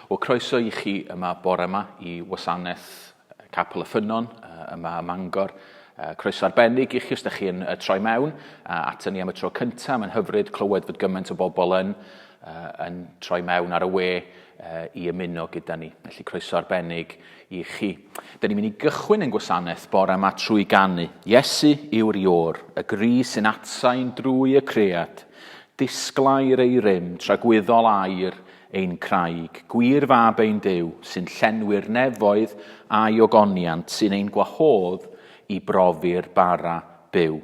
Wel, croeso i chi yma bore yma i wasanaeth Capel y Ffynnon yma ym Mangor. Croeso arbennig i chi os ydych chi'n troi mewn ato ni am y tro cyntaf. Mae'n hyfryd clywed fod gymaint o bobl yn, yn troi mewn ar y we i ymuno gyda ni. Felly croeso arbennig i chi. Dyn ni'n mynd i gychwyn ein gwasanaeth bore yma trwy ganu. Iesu yw'r Iôr, y gri sy'n atsain drwy y cread. Disglair ei rym, tragwyddol air ein craig, gwir fab ein Duw, sy'n llenwi'r nefoedd a'i ogoniant, sy'n ein gwahodd i brofi'r bara byw.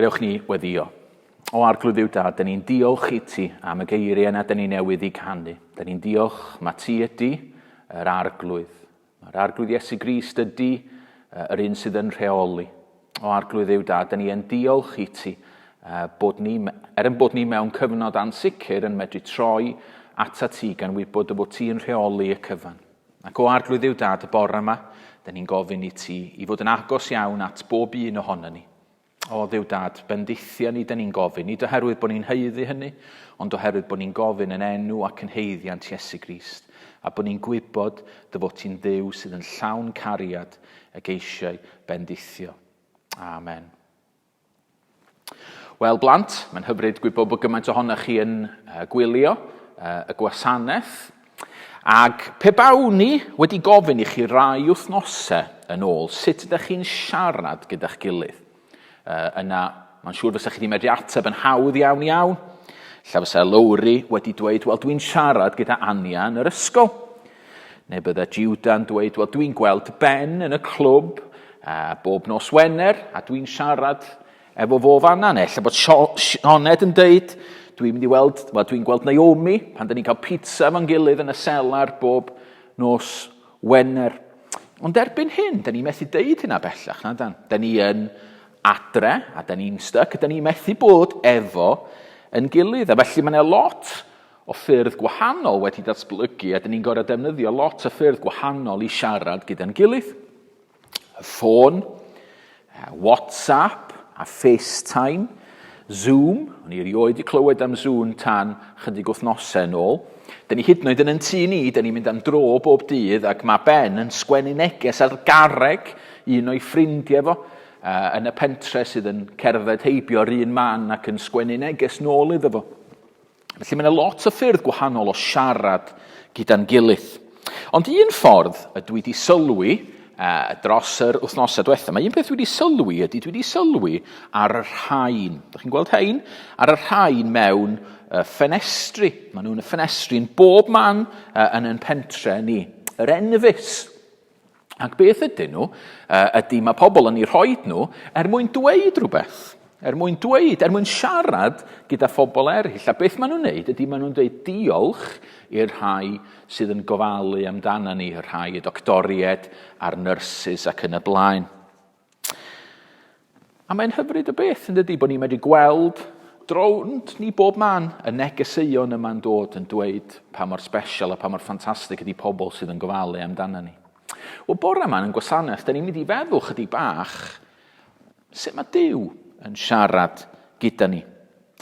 Gadewch ni weddio. O Arglwydd Dduw Dad, dyn ni'n diolch i ti am y geiriau yna dyn ni newydd i canu. Dyn ni'n diolch mae ti ydy yr Arglwydd. Mae'r Arglwydd Iesu Grist ydy yr un sydd yn rheoli. O Arglwydd Dduw Dad, dyn ni yn diolch i ti bod ni, er yn bod ni mewn cyfnod ansicr, yn medru troi ata ti gan wybod dy fod ti yn rheoli y cyfan. Ac o Arglwydd Dduw Dad, y bore yma, dyn ni'n gofyn i ti i fod yn agos iawn at bob un ohono ni. O Dduw Dad, bendithia ni, dyn ni'n gofyn, nid oherwydd bod ni'n haeddu hynny, ond oherwydd bod ni'n gofyn yn enw ac yn haeddiant Iesu Grist, a bod ni'n gwybod dy fod ti'n Dduw sydd yn llawn cariad ag eisiau bendithio. Amen. Wel, blant, mae'n hyfryd gwybod bod gymaint ohonoch chi yn gwylio y gwasanaeth. Ac pe bawn ni wedi gofyn i chi rai wythnosau yn ôl sut ydych chi'n siarad gyda'ch gilydd, yna mae'n siŵr fysa chi wedi medru ateb yn hawdd iawn iawn. Lla fysa Lowri wedi dweud, wel dwi'n siarad gyda Ania yn yr ysgol. Neu bydde Juda'n dweud, wel dwi'n gweld Ben yn y clwb bob nos Wener a dwi'n siarad efo fo fanna. Neu ella bod Sioned yn deud, dwi'n mynd i weld, wel dwi'n gweld Naomi pan dyn ni'n cael pizza efo'n gilydd yn y selar bob nos Wener. Ond erbyn hyn, dyn ni methu deud hynna bellach, na dan. Dyn ni yn adre, a dyn ni'n styc, dyn ni methu bod efo yn gilydd. A felly mae yna lot o ffyrdd gwahanol wedi datblygu a dyn ni'n gorfod defnyddio lot o ffyrdd gwahanol i siarad gyda'n gilydd. Y ffôn, WhatsApp a FaceTime, Zoom, o'n i erioed wedi clywed am Zoom tan chydig wythnosau yn ôl. Dyn ni hyd yn oed yn yn tŷ ni, dyn ni'n mynd am dro bob dydd ac mae Ben yn sgwennu neges ar garreg un o'i ffrindiau fo yn y pentre sydd yn cerdded heibio'r un man ac yn sgwennu neges nôl iddo fo. Felly mae yna lot o ffyrdd gwahanol o siarad gyda'n gilydd. Ond un ffordd y dwi wedi sylwi uh, dros yr wythnosau diwetha, mae un peth dwi wedi sylwi ydy dwi wedi sylwi ar y rhain. Dych chi'n gweld rhain? Ar y rhain mewn uh, ffenestri. Maen nhw'n y ffenestri'n bob man uh, yn ein pentre ni. Yr enfys. Ac beth ydyn nhw, ydy mae pobl yn eu rhoi nhw er mwyn dweud rhywbeth. Er mwyn dweud, er mwyn siarad gyda phobl eraill. A beth maen nhw'n wneud ydy maen nhw'n dweud diolch i'r rhai sydd yn gofalu amdana ni, y rhai y doctoried a'r nyrsys ac yn y blaen. A mae'n hyfryd o beth, yn dydy, bod ni'n medru gweld drownd ni bob man y negeseuon yma'n dod yn dweud pa mor special a pa mor ffantastig ydy pobl sydd yn gofalu amdano ni. Wel, bore yma yn gwasanaeth, da ni'n mynd i feddwl chydig bach sut mae Duw yn siarad gyda ni.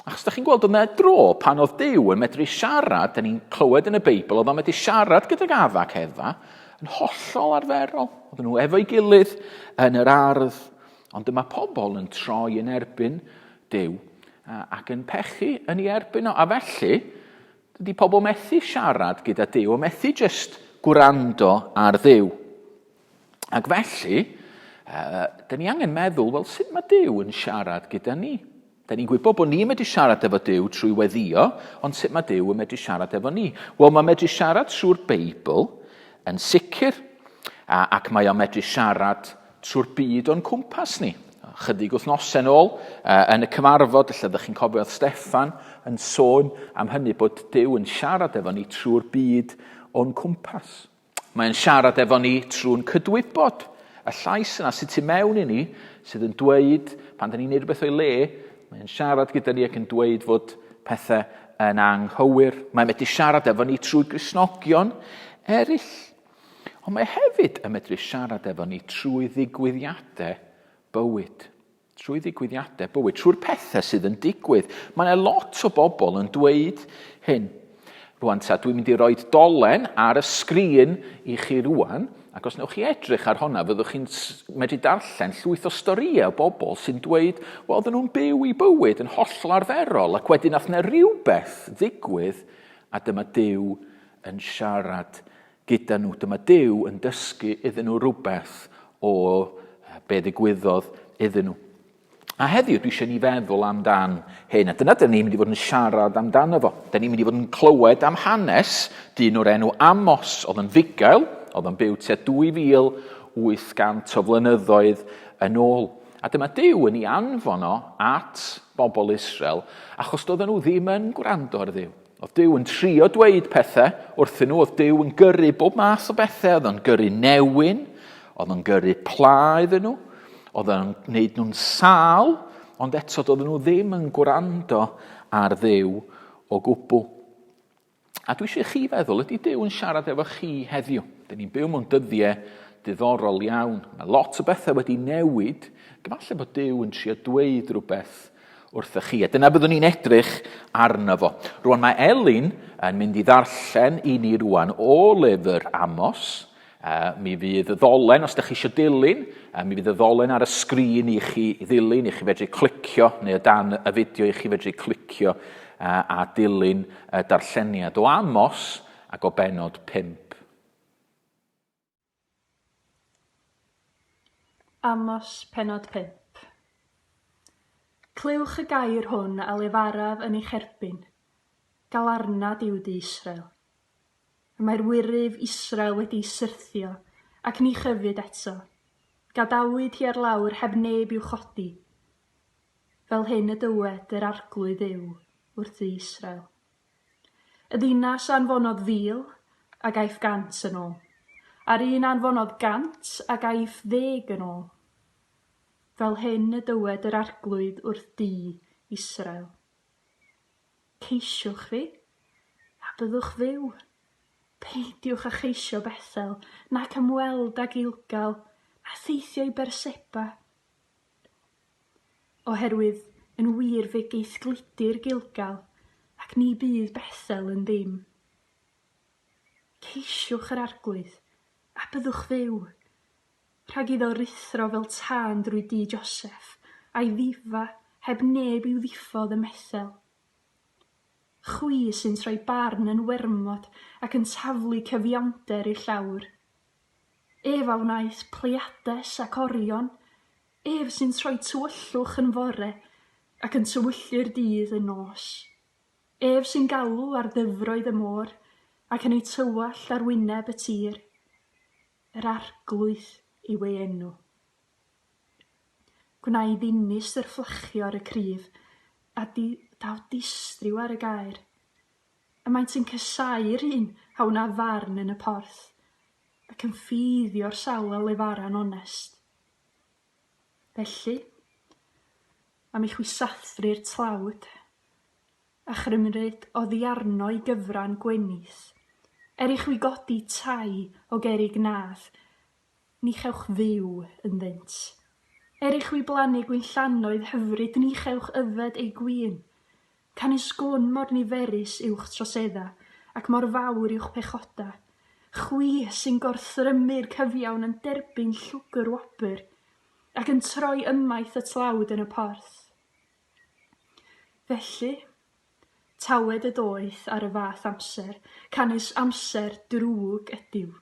Achos da chi'n gweld, oedd yna dro pan oedd Duw yn medru siarad, da ni'n clywed yn y Beibl, oedd o'n medru siarad gydag Adda ac Efa yn hollol arferol. Oedden nhw efo'i gilydd yn yr ardd, ond dyma pobl yn troi yn erbyn Duw ac yn pechu yn ei erbyn o. A felly, dydy pobl methu siarad gyda Duw, a methu jyst gwrando ar Dduw. Ac felly, uh, dyn ni angen meddwl, wel, sut mae Duw yn siarad gyda ni? Dyn ni'n gwybod bod ni'n medru siarad efo Duw trwy weddio, ond sut mae Duw yn medru siarad efo ni? Wel, mae'n medru siarad trwy'r Beibl yn sicr, a, ac mae o'n medru siarad trwy'r byd o'n cwmpas ni. Chydig wythnosau yn ôl, yn y cyfarfod, lle ydych chi'n cofio oedd Steffan yn sôn am hynny bod Duw yn siarad efo ni trwy'r byd o'n cwmpas. Mae'n siarad efo ni trwy'n cydwybod. Y llais yna sydd tu mewn i ni, sydd yn dweud, pan da ni'n neud rhywbeth o'i le, mae'n siarad gyda ni ac yn dweud fod pethau yn anghywir. Mae'n medru siarad efo ni trwy Gristnogion eraill. Ond mae hefyd yn medru siarad efo ni trwy ddigwyddiadau bywyd. Trwy ddigwyddiadau bywyd, trwy'r pethau sydd yn digwydd. Mae yna lot o bobl yn dweud hyn. Rwan ta, dwi'n mynd i roi dolen ar y sgrin i chi rwan, ac os newch chi edrych ar honna, fyddwch chi'n medru darllen llwyth o storïau o bobl sy'n dweud, wel, oedden nhw'n byw i bywyd yn hollol arferol, ac wedyn nath yna rhywbeth ddigwydd, a dyma Duw yn siarad gyda nhw. Dyma Duw yn dysgu iddyn nhw rhywbeth o be ddigwyddodd iddyn nhw. A heddiw dwi eisiau ni feddwl amdan hyn, a dyna dyn ni'n mynd i fod yn siarad amdano fo. Dyn ni'n mynd i fod yn clywed am hanes dyn o'r enw Amos, oedd yn fugail, oedd yn byw tua 2800 o flynyddoedd yn ôl. A dyma Duw yn ei anfon o at bobl Israel, achos doedden nhw ddim yn gwrando ar Dduw. Oedd Duw yn trio dweud pethau wrthyn nhw, oedd Duw yn gyrru bob math o bethau, oedd o'n gyrru newyn, oedd o'n gyrru pla iddyn nhw, oedd o'n gwneud nhw'n sâl, ond eto doedden nhw ddim yn gwrando ar Dduw o gwbl. A dwi eisiau chi feddwl, ydy Duw yn siarad efo chi heddiw? Dyn ni'n byw mewn dyddiau diddorol iawn. Mae lot o bethau wedi newid. Efallai bod Duw yn trio dweud rhywbeth wrthych chi. A dyna byddwn ni'n edrych arno fo. Rwan mae Elin yn mynd i ddarllen i ni rwan o lyfr Amos. Uh, mi fydd y ddolen, os ydych chi eisiau dilyn, uh, mi fydd y ddolen ar y sgrin i chi ddilyn, i chi fedru clicio, neu o dan y fideo i chi fedru clicio uh, a dilyn y darlleniad o Amos ac o benod 5. Amos pennod 5. Clywch y gair hwn a lefaraf yn eich erbyn, Galarnad yw dy Israel. Y mae'r wyryf Israel wedi'i syrthio, ac ni chyfyd eto. Gadawyd hi ar lawr heb neb i'w chodi. Fel hyn y dywed yr Arglwydd Dduw wrth dŷ Israel. Y ddinas a anfonodd fil, a gaiff gant yn ôl, a'r un a anfonodd gant, a gaiff ddeg yn ôl. Fel hyn y dywed yr Arglwydd wrth dŷ Israel. Ceisiwch fi, a byddwch fyw. Peidiwch â cheisio Bethel, nac ymweld â Gilgal, na theithio i Berseba. Oherwydd yn wir fe geithgludir Gilgal, ac ni bydd Bethel yn ddim. Ceisiwch yr Arglwydd, a byddwch fyw, rhag iddo ruthro fel tân drwy dŷ Joseff, a'i ddifa heb neb i'w ddiffodd ym Methel. Chwi sy'n troi barn yn wermod ac yn taflu cyfiawnder i'r llawr. Ef a wnaeth Pleiades ac Orion, ef sy'n troi tywyllwch yn fore ac yn tywyllu'r dydd yn nos. Ef sy'n galw ar ddyfroedd y môr ac yn eu tywallt ar wyneb y tir. Yr Arglwydd yw ei enw. Gwna i ddinistr fflachio ar y cryf, a di, daw distryw ar y gaer. Y maent yn casáu'r un a wna farn yn y porth, ac yn ffeiddio'r sawl a lefara'n onest. Felly, am i chwi sathru'r tlawd, a chrymryd oddiarno i gyfran gwenith, er i chwi godi tai o gerrig nadd, ni chewch fyw ynddynt. Er i chwi blannu gwinllannoedd hyfryd, ni chewch yfed eu gwin. Canys gwn mor niferus yw'ch troseddau, ac mor fawr yw'ch pechodau. Chwi sy'n gorthrymu'r cyfiawn yn derbyn llwgr wobr, ac yn troi ymaith y tlawd yn y porth. Felly, tawed y doeth ar y fath amser, canys amser drwg ydyw.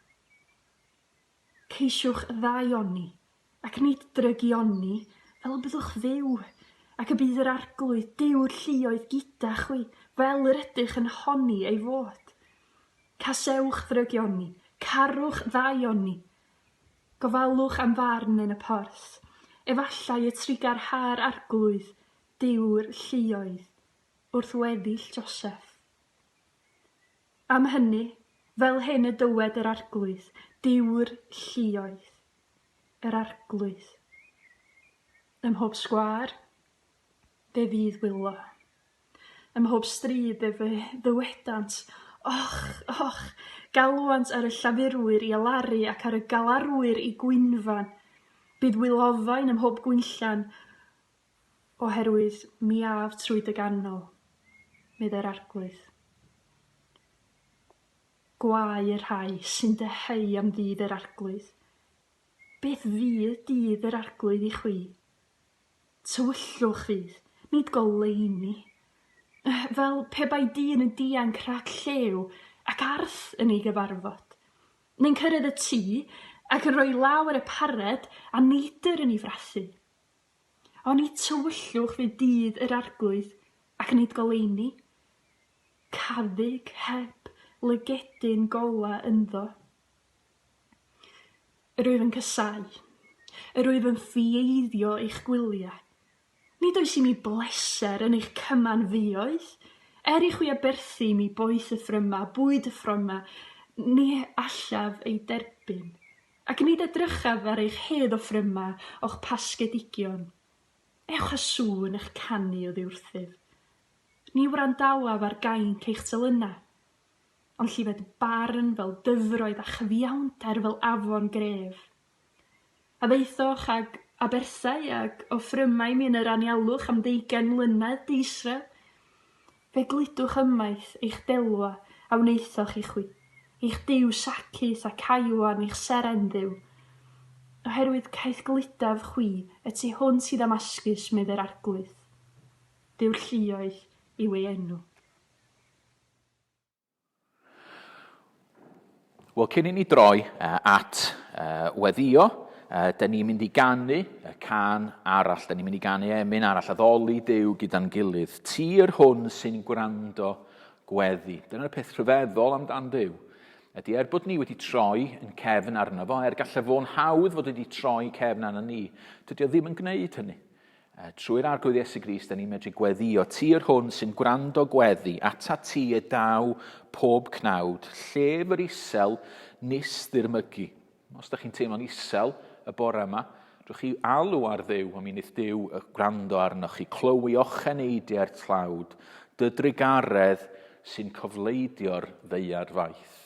Ceisiwch ddaioni, ac nid drygioni, fel y byddwch fyw, ac y bydd yr Arglwydd, Duw'r lluoedd, gyda chwi, fel yr ydych yn honni ei fod. Casewch ddrygioni, carwch ddaioni. Gofalwch am farn yn y porth. Efallai y trugarha'r Arglwydd, Duw'r lluoedd, wrth weddill Joseff. Am hynny, fel hyn y dywed yr Arglwydd, Duw'r lluoedd, yr Arglwydd. Ym mhob sgwâr, fe fydd wylo. Ym mhob stryd fe ddywedant, Och, och! Galwant ar y llafurwyr i alaru ac ar y galarwyr i gwynfan. Bydd wylofain ym mhob gwinllan, oherwydd mi af trwy dy ganol, meddai'r Arglwydd. Gwae y rhai sy'n dyheu am ddydd yr Arglwydd. Beth fydd dydd yr Arglwydd i chwi? Tywyllwch fydd, nid goleuni. Fel pe bai dyn yn dianc rhag llew ac arth yn ei gyfarfod, neu'n cyrraedd y tŷ ac yn rhoi law ar y pared a neidr yn ei frathu. Onid tywyllwch fydd dydd yr Arglwydd ac nid goleuni? Caddug heb lygedyn golau ynddo. Yr wyf yn casáu. Yr wyf yn ffieiddio eich gwyliau. Nid oes i mi bleser yn eich cymanfioedd. Er i chwi aberthu i mi boeth y ffrymau, bwyd y ffromau, ni allaf eu derbyn. Ac nid edrychaf ar eich hedd offrymau o'ch pasgedigion. Ewch â sŵn eich canu oddi wrthyf. Ni wrandawaf ar gainc eich telynau. Ond llifed barn fel dyfroedd a chyfiawnder fel afon gref. A ddaethoch ag aberthau ag offrymau i mi yn yr anialwch am ddeugain mlynedd, di-Israel? Fe gludwch ymaith eich delwa a wnaethoch i chwi, eich duw Sacuth a Caiwan, eich seren dduw. Oherwydd caethgludaf chwi y tu hwnt i Ddamascus, meddai'r Arglwydd. Duw'r lluoedd yw ei enw. Wel, cyn i ni droi at weddio, dyn ni'n mynd i ganu y can arall, dyn ni'n mynd i ganu emyn arall, addoli Duw gyda'n gilydd. Tir hwn sy'n gwrando gweddi. Dyna'r peth rhyfeddol amdan Duw. Ydy, er bod ni wedi troi yn cefn arno fo, er gallai fo'n hawdd fod wedi troi cefn arno ni, dydy o ddim yn gwneud hynny. Trwy'r Arglwydd Iesu Grist, da ni'n medru gweddio. Ti yr hwn sy'n gwrando gweddi, ata ti y daw pob cnawd, llef yr isel nis ddirmygu. Os da chi'n teimlo'n isel y bore yma, drwch chi alw ar Dduw, a mi wneith Duw gwrando arnoch chi. Clywi ocheneidiau'r tlawd, dy drugaredd sy'n cofleidio'r ddaear faith.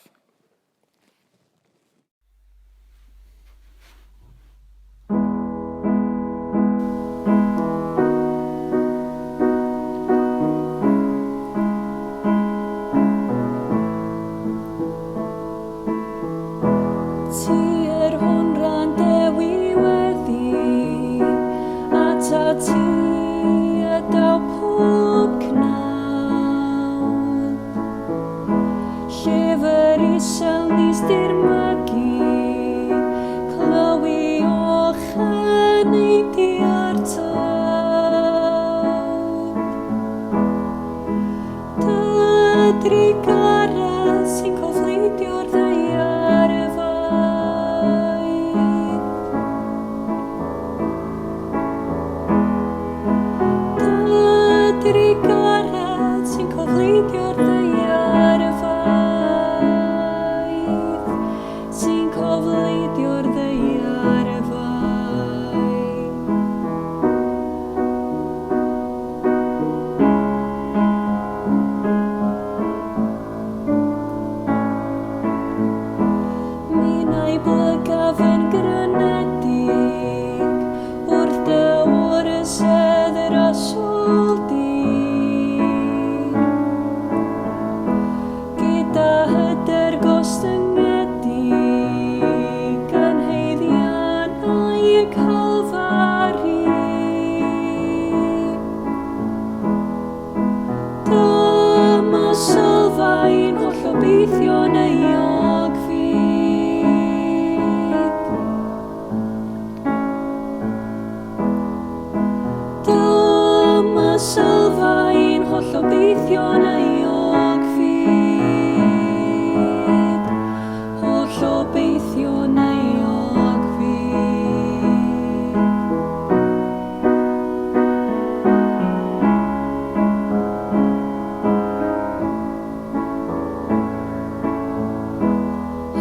Ti yr hwn ran dewi weddi, atat ti y daw pob cnawd. Llyfr isel nis dirmygu, clywi och eneidiau'r tawdd. Dy drugaredd sy'n cofleidio'r ddaear faith. Dy drugaredd sy'n cofleidio'r ddaear faith, sy'n cofleidio'r ddaear faith. Minnau blygaf yn grynedig wrth dy orsedd rasol di. Gyda hyder gostyngedig yn haeddiannau Calfari. Dyma sylfaen holl obeithion euog fyd. Dyma sylfaen holl obeithion euog fyd. Holl obeithion euog fyd.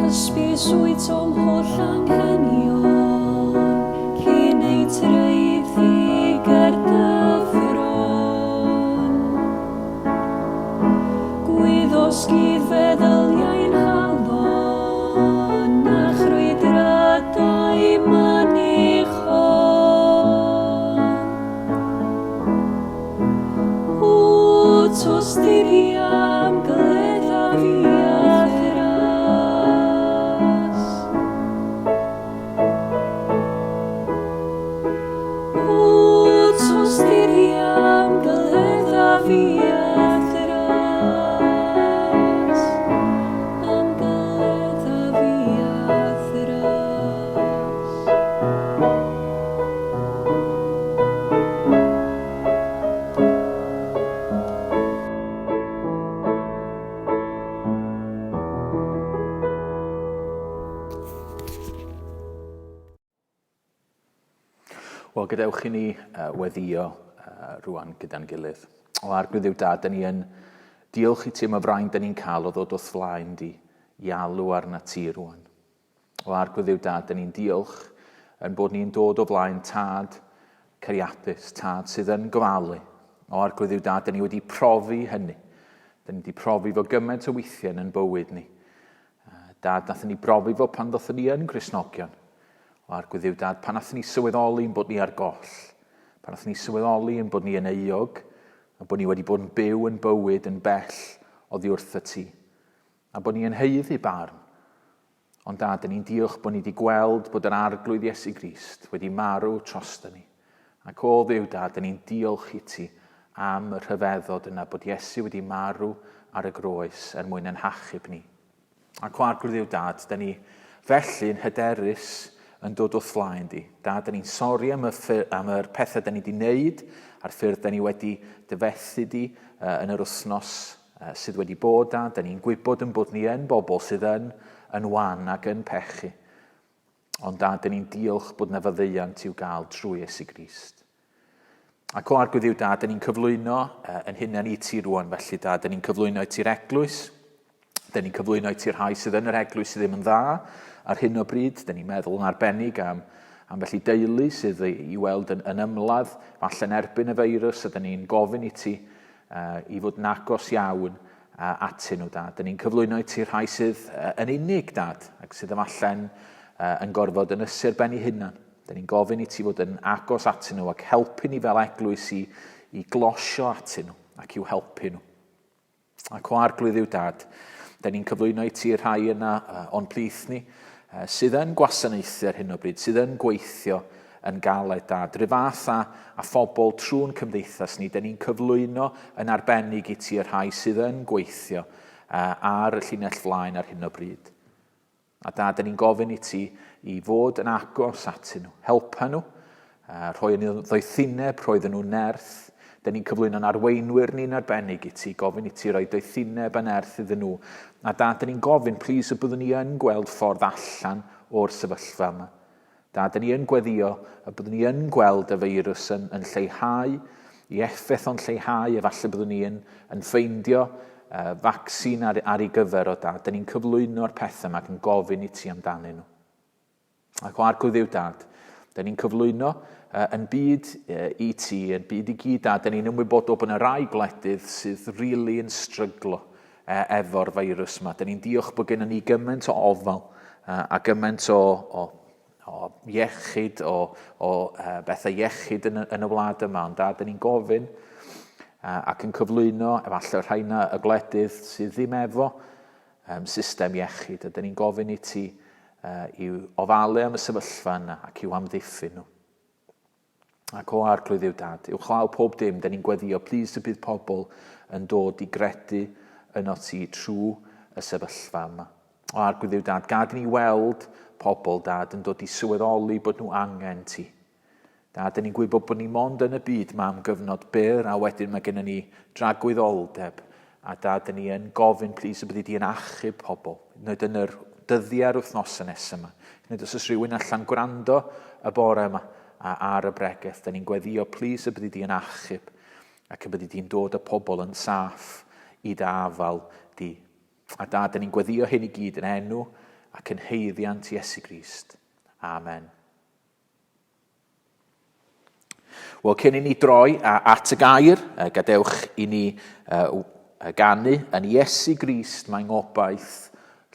Hysbys wyt o'm holl anghenion, cyn eu traethu ger dy fron. Gwyddos gudd feddyliau'n halon, a chrwydradau mynychon. O tosturi am gledda fi a'th ras. O tosturi am gledda fi a'th ras. Am gledda fi a'th ras. Wel, gadewch i ni weddio rwan gyda'n gilydd. O Arglwydd Dduw Dad, da ni yn diolch i ti am y fraint da ni'n cael o ddod wrth flaen di i alw arna ti rwan. O Arglwydd Dduw Dad, dyn ni'n diolch yn bod ni'n dod o flaen Tad cariadus, Tad sydd yn gofalu. O Arglwydd Dduw Dad, dyn ni wedi profi hynny. Dyn ni wedi profi fo gymaint o weithiau yn bywyd ni. Dad, nathon ni brofi fo pan ddothon ni yn Gristnogion. O Arglwydd Dduw Dad, pan nathon ni sylweddoli yn bod ni ar goll, pan nathon ni sylweddoli yn bod ni yn euog, a bod ni wedi bod yn byw yn bywyd yn bell oddi wrtho ti, a bod ni yn haeddu barn. Ond Dad, dyn ni'n diolch bod ni wedi gweld bod yr Arglwydd Iesu Grist wedi marw trosto ni. Ac o Dduw Dad, dyn ni'n diolch i ti am y rhyfeddod yna bod Iesu wedi marw ar y groes er mwyn ein hachub ni. Ac o Arglwydd Dduw Dad, dyn ni felly'n hyderus yn dod wrth flaen di. Dad, dyn ni'n sori am y, am yr pethau dyn ni wedi wneud a'r ffyrdd dyn ni wedi dyfethu di yn yr wythnos sydd wedi bod a, dyn ni'n gwybod yn bod ni yn bobl sydd yn yn wan ac yn pechu. Ond da, dyn ni'n diolch bod na faddeuant i'w gael trwy Iesu Grist. Ac o Arglwydd Dduw da, dyn ni'n cyflwyno yn hunain i ti rwan, felly da, dyn ni'n cyflwyno i ti'r eglwys, dyn ni'n cyflwyno i ti'r rhai sydd yn yr eglwys sydd ddim yn dda ar hyn o bryd, dyn ni'n meddwl yn arbennig am, am felly deulu sydd i weld yn, yn ymladd, falle'n erbyn y feirws, a dyn ni'n gofyn i ti i fod yn agos iawn atyn nhw, Dad. Dyn ni'n cyflwyno i ti rhai sydd yn unig, Dad, ac sydd efallai'n yn gorfod ynysu'r ben eu hunan. Dyn ni'n gofyn i ti fod yn agos atyn nhw ac helpu ni fel eglwys i, i glosio atyn nhw ac i'w helpu nhw. Ac o Arglwydd yw Dad, dyn ni'n cyflwyno i ti rhai yna o'n plith ni sydd yn gwasanaethu ar hyn o bryd, sydd yn gweithio yn galed Dad. Rhy fath a, a phobl trwy'n cymdeithas ni, dyn ni'n cyflwyno yn arbennig i ti y rhai sydd yn gweithio ar y llinell flaen ar hyn o bryd. A Dad, dyn ni'n gofyn i ti i fod yn agos atyn nhw. Helpa nhw, rhoi yn ddoethineb, rhoi nhw nerth. Dyn ni'n cyflwyno'n arweinwyr ni'n arbennig i ti, gofyn i ti roi doethineb a nerth iddyn nhw. A Dad, dyn ni'n gofyn, plîs, y byddwn ni yn gweld ffordd allan o'r sefyllfa yma. Dad, dyn ni yn gweddio y byddwn ni yn gweld y feirws yn, yn lleihau, i effaith o'n lleihau, efallai byddwn ni yn, yn ffeindio uh, vaccine ar, ar ei gyfer o Dad. Dyn ni'n cyflwyno'r pethau yma ac yn gofyn i ti amdanyn nhw. Ac o Arglwydd yw Dad, dyn ni'n cyflwyno uh, yn byd uh, i ti, yn byd i gyd, Dad. Dyn ni'n ymwybodol bod yna rai gwledydd sydd rili really yn stryglo uh, efo'r feirws yma. Dyn ni'n diolch bod gennym ni gymaint o ofal uh, a gymaint o, o, o iechyd, o, o uh, bethau iechyd yn, yn y wlad yma. Ond Dad, dyn ni'n gofyn uh, ac yn cyflwyno efallai rhai na y gwledydd sydd ddim efo um, system iechyd. A dyn ni'n gofyn i ti uh, i'w ofalu am y sefyllfa yna ac i'w amddiffyn nhw. Ac o Arglwydd yw Dad, uwchlaw pob dim, dyn ni'n gweddio, plîs y bydd pobl yn dod i gredu yno ti trwy y sefyllfa yma. O Arglwydd yw Dad, gad i ni weld pobl, Dad, yn dod i sylweddoli bod nhw angen ti. Dad, dyn ni'n gwybod bod ni mond yn y byd ma am gyfnod byr, a wedyn mae gennym ni dragwyddoldeb. A Dad, dyn ni yn gofyn, plîs, y byddi di yn achub pobl, nid yn yr dyddiau a'r wythnosau nesaf yma. Nid os oes rhywun allan gwrando y bore yma a ar y bregeth, dyn ni'n gweddio, plîs, y byddi di yn achub ac y byddi di'n dod y pobl yn saff i dy afal di. A Dad, dyn ni'n gweddio hyn i gyd yn enw ac yn haeddiant Iesu Grist. Amen. Wel, cyn i ni droi at y gair, gadewch i ni ganu yn Iesu Grist mae ngobaith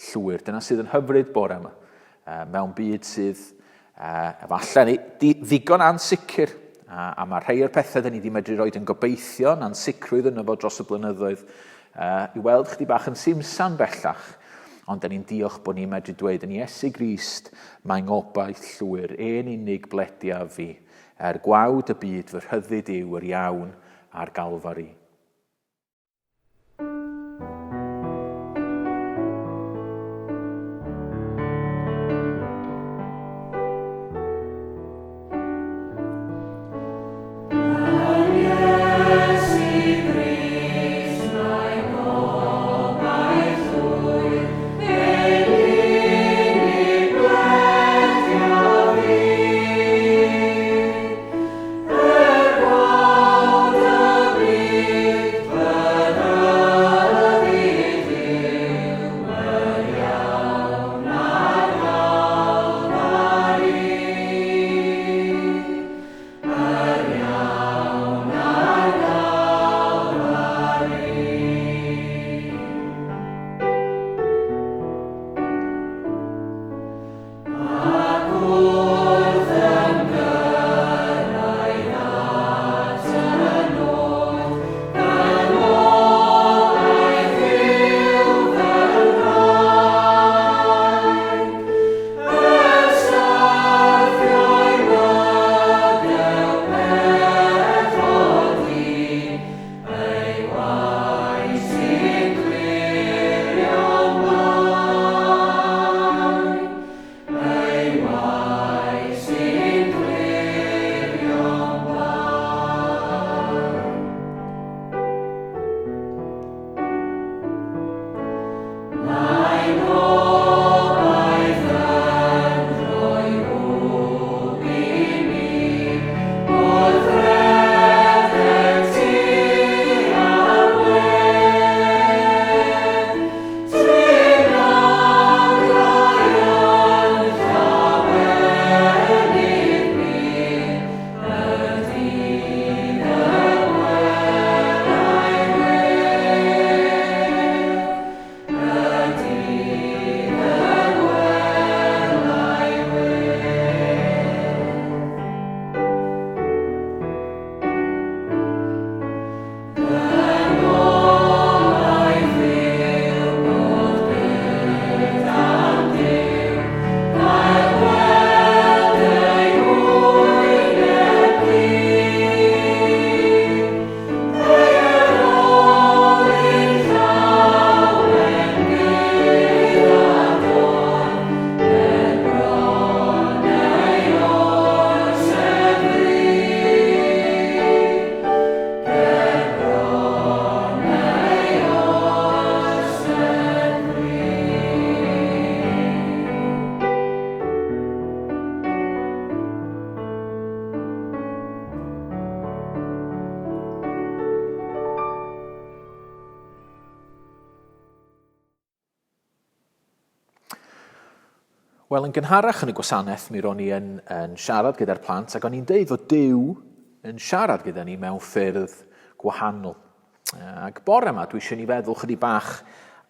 llwyr. Dyna sydd yn hyfryd bore yma. Mewn byd sydd efallai ddigon ansicr, a mae rhai o'r pethau dyn ni wedi medru roed yn gobeithio, ansicrwydd yno fo dros y blynyddoedd, i weld chdi bach yn simsan bellach. Ond da ni'n diolch bod ni'n medru dweud yn Iesu Grist, mae ngobaith llwyr, e'n unig blediaf fi. Er gwawd y byd fy rhyddid yw yr iawn a'r Galfari. Wel, yn gynharach yn y gwasanaeth, mi ro'n i yn, yn siarad gyda'r plant ac o'n i'n deud fod Duw yn siarad gyda ni mewn ffyrdd gwahanol. Ac bore yma, dwi eisiau ni feddwl chydig bach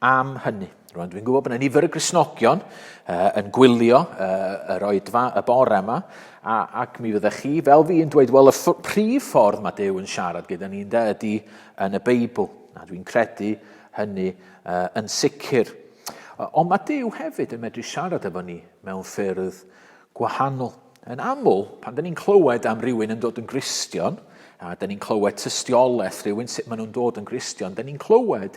am hynny. Rwan, dwi'n gwybod bod yna nifer y Gristnogion uh, yn gwylio uh, yr oedfa y bore yma, a, ac mi fyddech chi, fel fi, yn dweud, wel, y prif ffordd mae Duw yn siarad gyda ni ynde, ydy yn y Beibl. A dwi'n credu hynny uh, yn sicr. Ond mae Duw hefyd yn medru siarad efo ni mewn ffyrdd gwahanol. Yn aml, pan dyn ni'n clywed am rywun yn dod yn Gristion, a dyn ni'n clywed tystiolaeth rhywun sut maen nhw'n dod yn Gristion, dyn ni'n clywed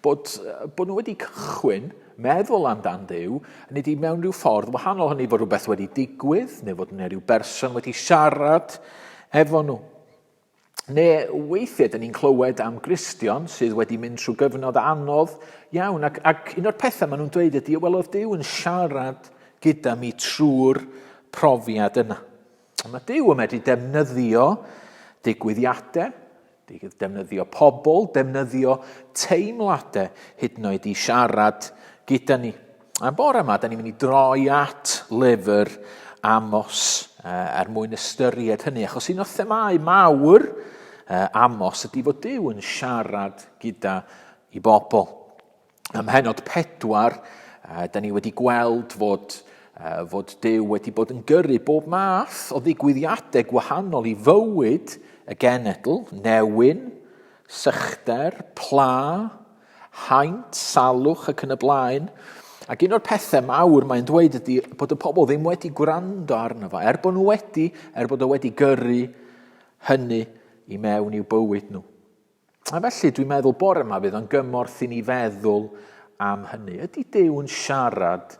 bod, bod nhw wedi cychwyn meddwl amdan Duw, nid i mewn rhyw ffordd wahanol, hynny fod rhywbeth wedi digwydd, neu fod yna rhyw berson wedi siarad efo nhw. Neu weithiau, dyn ni'n clywed am Gristion sydd wedi mynd trwy gyfnod anodd iawn, ac, ac un o'r pethau maen nhw'n dweud ydy, wel, oedd Duw yn siarad gyda mi trwy'r profiad yna. A mae Duw yn medru defnyddio digwyddiadau, defnyddio pobl, defnyddio teimladau hyd yn oed i siarad gyda ni. A bore yma, da ni'n mynd i droi at lyfr Amos er mwyn ystyried hynny, achos un o'r themâu mawr Amos ydy fod Duw yn siarad gyda i bobl. Ym mhennod 4, da ni wedi gweld fod, fod Duw wedi bod yn gyrru bob math o ddigwyddiadau gwahanol i fywyd y genedl, newyn, sychder, pla, haint, salwch ac yn y blaen. Ac un o'r pethau mawr mae'n dweud ydy bod y pobl ddim wedi gwrando arno fo, er bod nhw wedi, er bod o wedi gyrru hynny i mewn i'w bywyd nhw. A felly dwi'n meddwl bore yma fydd o'n gymorth i ni feddwl am hynny. Ydy Duw yn siarad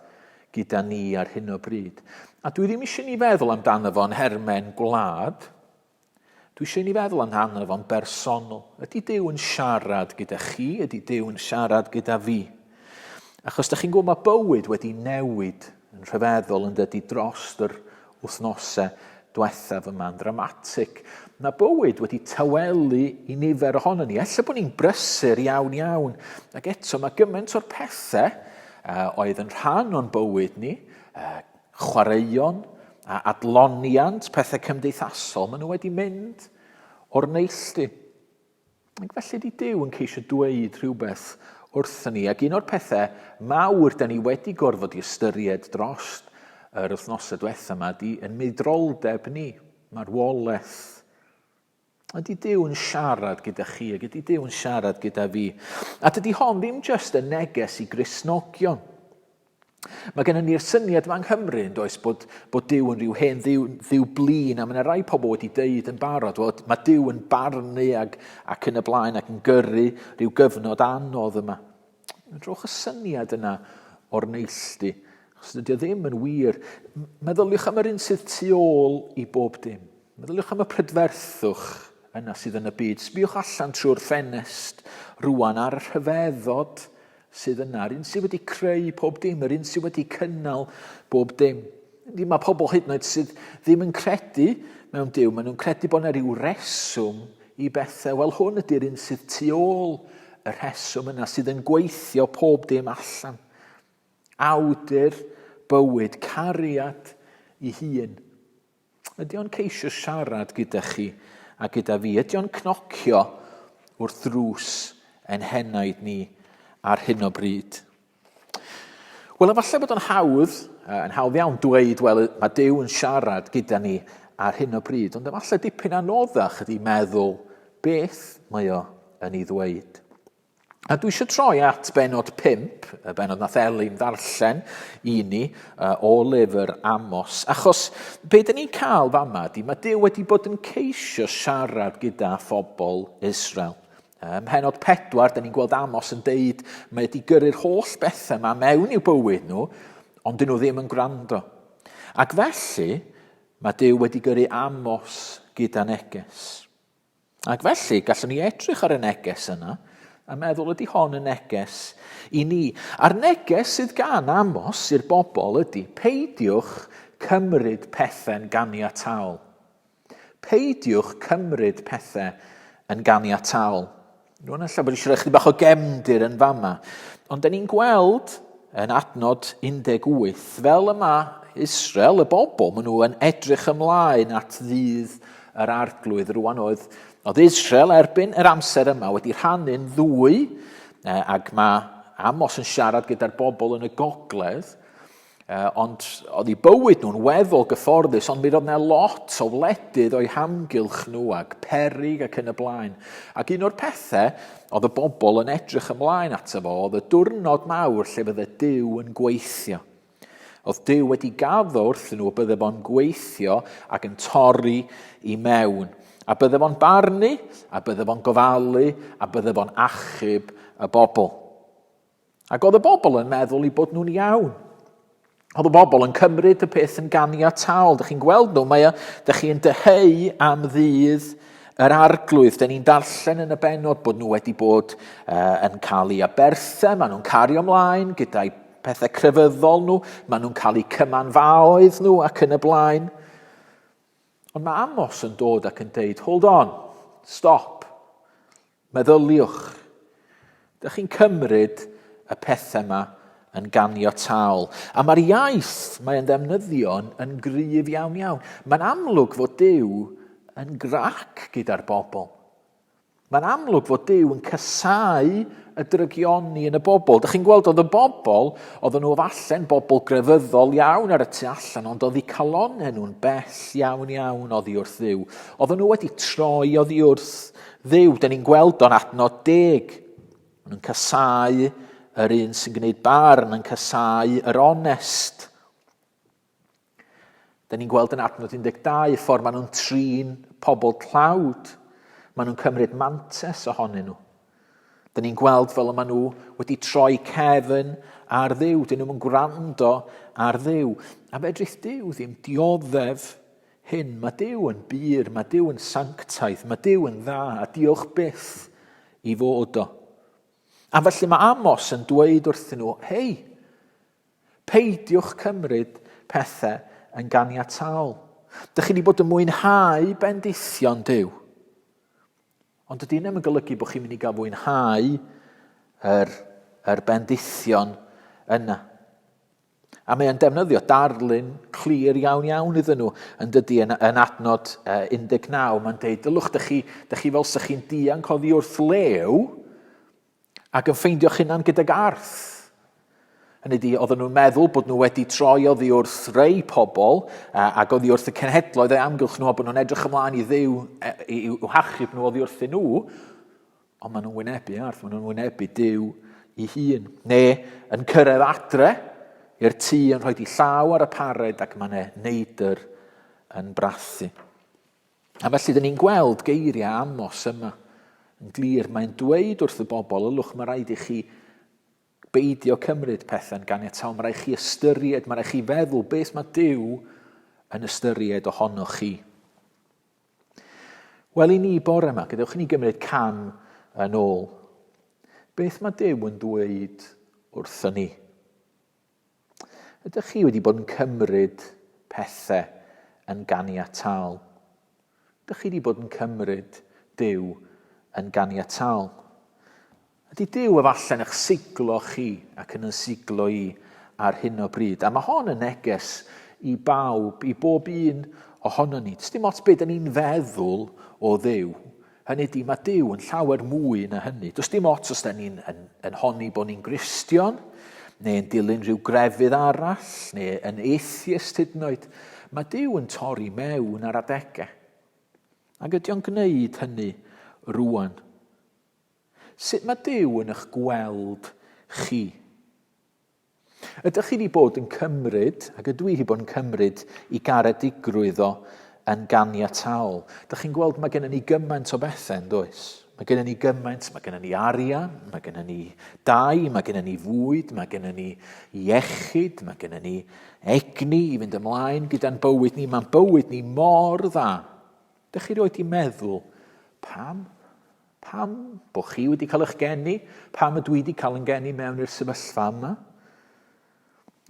gyda ni ar hyn o bryd? A dwi ddim eisiau ni feddwl amdano fo yn hermen gwlad, Dwi eisiau i ni feddwl amdano fo'n bersonol. Ydy Duw yn siarad gyda chi? Ydy Duw yn siarad gyda fi? Achos da chi'n gwybod mae bywyd wedi newid yn rhyfeddol yn dydy dros yr wythnosau diwethaf yma'n ddramatig. Mae bywyd wedi tawelu i nifer ohono ni. Ella bod ni'n brysur iawn iawn. Ac eto mae gymaint o'r pethau uh, oedd yn rhan o'n bywyd ni, uh, chwaraeon a adloniant, pethau cymdeithasol, maen nhw wedi mynd o'r neilltu. Ac felly di Duw yn ceisio dweud rhywbeth wrthyn ni, ac un o'r pethau mawr da ni wedi gorfod i ystyried dros yr wythnosau diwetha yma di yn meidroldeb ni, marwolaeth. Ydy Duw yn siarad gyda chi ac ydy Duw yn siarad gyda fi? A dydy hon ddim jyst yn neges i Gristnogion. Mae gennym ni'r syniad yma yng Nghymru, yn does, bod, bod Duw yn rhyw hen ddiw, ddiw blin, a mae yna rai pobl wedi deud yn barod, wel, mae Duw yn barnu ag, ac yn y blaen ac yn gyrru rhyw gyfnod anodd yma. Drowch y syniad yna o'r neilltu, achos dydy o ddim yn wir. Meddyliwch am yr un sydd tu ôl i bob dim. Meddyliwch am y prydferthwch yna sydd yn y byd. Sbiwch allan trwy'r ffenest rwan ar y rhyfeddod sydd yna, yr un sydd wedi creu pob dim, yr un sydd wedi cynnal bob dim. Mae pobl hyd yn oed sydd ddim yn credu mewn Duw, maen nhw'n credu bod yna rhyw reswm i bethau. Wel, hwn ydy'r un sydd tu ôl y rheswm yna, sydd yn gweithio pob dim allan. Awdur bywyd, cariad i hun. Ydy o'n ceisio siarad gyda chi a gyda fi? Ydy o'n cnocio wrth ddrws ein henaid ni ar hyn o bryd? Wel, efallai bod o'n hawdd, yn hawdd iawn dweud, wel, mae Duw yn siarad gyda ni ar hyn o bryd, ond efallai dipyn anoddach ydy meddwl beth mae o yn ei ddweud. A dwi eisiau troi at benod 5, y benod nath Elin ddarllen i ni o lyfr Amos, achos be dyn ni'n cael fama ydy mae Duw wedi bod yn ceisio siarad gyda phobl Israel. Ym mhenod 4, dyn ni'n gweld Amos yn deud mae wedi gyrru'r holl bethau yma mewn i'w bywyd nhw, ond dyn nhw ddim yn gwrando. Ac felly, mae Duw wedi gyrru Amos gyda neges. Ac felly, gallwn ni edrych ar y neges yna a meddwl ydy hon yn neges i ni. A'r neges sydd gan Amos i'r bobl ydy peidiwch cymryd pethau'n ganiataol. Peidiwch cymryd pethau yn ganiataol. Rwy'n ella bod eisiau rhoi chdi bach o gefndir yn fama. Ond da ni'n gweld yn adnod 18, fel y mae Israel, y bobl, maen nhw yn edrych ymlaen at ddydd yr arglwydd. Rwan oedd, oedd Israel erbyn yr amser yma wedi rhannu'n ddwy, ac mae Amos yn siarad gyda'r bobl yn y gogledd, ond oedd eu bywyd nhw'n weddol gyfforddus, ond mi roedd yna lot o wledydd o'i hamgylch nhw ac perig ac yn y blaen. Ac un o'r pethau oedd y bobl yn edrych ymlaen ato fo oedd y diwrnod mawr lle fydde Duw yn gweithio. Oedd Duw wedi gaddo wrthyn nhw y bydde fo'n gweithio ac yn torri i mewn. A bydde fo'n barnu, a bydde fo'n gofalu, a bydde fo'n achub y bobl. Ac oedd y bobl yn meddwl eu bod nhw'n iawn. Oedd y bobl yn cymryd y peth yn ganiataol. Dych chi'n gweld nhw, mae o, dych chi'n dyheu am ddydd yr arglwydd. Dyn ni'n darllen yn y benod bod nhw wedi bod uh, yn cael eu aberthau, maen nhw'n cario ymlaen gyda'i pethau crefyddol nhw, maen nhw'n cael eu cymanfaoedd nhw ac yn y blaen. Ond mae Amos yn dod ac yn deud, hold on, stop. Meddyliwch. Dych chi'n cymryd y pethau yma yn ganiataol. A mae'r iaith mae'n ddefnyddio yn, yn gryf iawn iawn. Mae'n amlwg fod Duw yn grac gyda'r bobl. Mae'n amlwg fod Duw yn casáu y drygioni yn y bobl. Dych chi'n gweld oedd y bobl, oedden nhw efallai'n bobl grefyddol iawn ar y tu allan, ond oedd eu calonnau nhw'n bell iawn iawn oddi wrth Dduw. Oedden nhw wedi troi oddi wrth Dduw, dyn ni'n gweld o'n adnod deg. Maen nhw'n casáu yr un sy'n gwneud barn, yn casáu yr onest. Dyn ni'n gweld yn adnod 12 y ffordd maen nhw'n trin pobl tlawd. Maen nhw'n cymryd mantes ohonyn nhw. Dyn ni'n gweld fel y maen nhw wedi troi cefn ar Dduw. Dyn nhw'n gwrando ar Dduw. A fedrith Duw ddim dioddef hyn. Mae Duw yn bur, mae Duw yn sanctaidd, mae Duw yn dda, a diolch byth i fod o. A felly mae Amos yn dweud wrthyn nhw, hei, peidiwch cymryd pethau yn ganiataol. Dych chi wedi bod yn mwynhau bendithion Duw. Ond dydy hynny ddim yn golygu bod chi'n mynd i gael fwynhau yr, yr bendithion yna. A mae o'n defnyddio darlun clir iawn iawn iddyn nhw yn dydy yn, yn adnod 19. Mae'n deud, dylwch, dych chi, dych chi fel sych chi'n dianc oddi wrth lew ac yn ffeindio'ch hunan gydag arth. Hynny ydi, oedden nhw'n meddwl bod nhw wedi troi oddi wrth rei pobl ac oddi wrth y cenhedloedd o'i amgylch nhw a bod nhw'n edrych ymlaen i Dduw i'w hachub nhw oddi wrthyn nhw. Ond maen nhw'n wynebu arth, maen nhw'n wynebu Duw i hun. Neu yn cyrraedd adre i'r tŷ yn rhoi di llaw ar y pared ac mae yna neidr yn brathu. A felly, dyn ni'n gweld geiriau Amos yma yn glir. Mae'n dweud wrth y bobl, ylwch, mae rhaid i chi beidio cymryd pethau'n ganiataol. Mae rhaid chi ystyried, mae rhaid chi feddwl beth mae Duw yn ystyried ohonoch chi. Wel, i ni bore yma, gadewch i ni gymryd cam yn ôl. Beth mae Duw yn dweud wrthyn ni? Ydych chi wedi bod yn cymryd pethau yn ganiataol? Ydych chi wedi bod yn cymryd Duw yn ganiataol? Ydy Duw efallai'n eich siglo chi ac yn yn siglo i ar hyn o bryd? A mae hon yn neges i bawb, i bob un ohonon ni. Does dim ots beth dyn ni'n feddwl o Dduw. Hynny ydy, mae Duw yn llawer mwy na hynny. Does dim ots os da ni'n yn, yn honni bod ni'n Gristion, neu yn dilyn rhyw grefydd arall, neu yn atheist hyd yn oed. Mae Duw yn torri mewn ar adegau. Ac ydy o'n gwneud hynny rwan? Sut mae Duw yn eich gweld chi? Ydych chi wedi bod yn cymryd, ac ydw i wedi bod yn cymryd, i garedigrwydd o yn ganiataol? Dych chi'n gweld mae gennym ni gymaint o bethau, yn does? Mae gennym ni gymaint, mae gennym ni arian, mae gennym ni dai, mae gennym ni fwyd, mae gennym ni iechyd, mae gennym ni egni i fynd ymlaen gyda'n bywyd ni. Mae'n bywyd ni mor dda. Dych chi roed i meddwl, pam? Pam bod chi wedi cael eich geni? Pam ydw i wedi cael yn geni mewn i'r sefyllfa yma?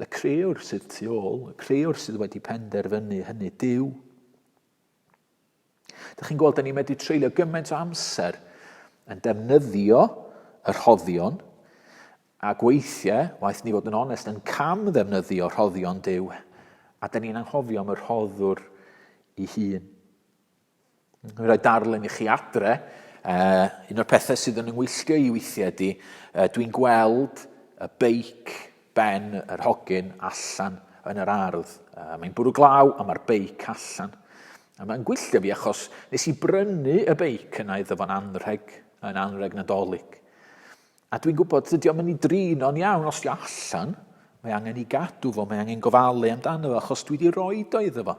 Y crëwr sydd tu ôl, y crëwr sydd wedi penderfynu hynny, Duw. Dych chi'n gweld, da ni'n medru treulio gymaint o amser yn defnyddio y rhoddion. Ac weithiau, waeth ni fod yn onest, yn cam ddefnyddio rhoddion Duw, a dyn ni'n anghofio am y rhoddwr ei hun. Dwi'n rhoi darlun i chi adre. Un o'r pethau sydd yn yngwylltio i weithiau ydy, dwi'n gweld y beic ben yr hogyn allan yn yr ardd. Mae'n bwrw glaw a mae'r beic allan. A mae'n gwylltio fi achos nes i brynu y beic yna iddo fo'n anrheg, yn anrheg Nadolig. A dwi'n gwybod, dydy o'm yn ei drin o'n iawn os di allan. Mae angen i gadw fo, mae angen gofalu amdano fo, achos dwi wedi rhoi o iddo fo.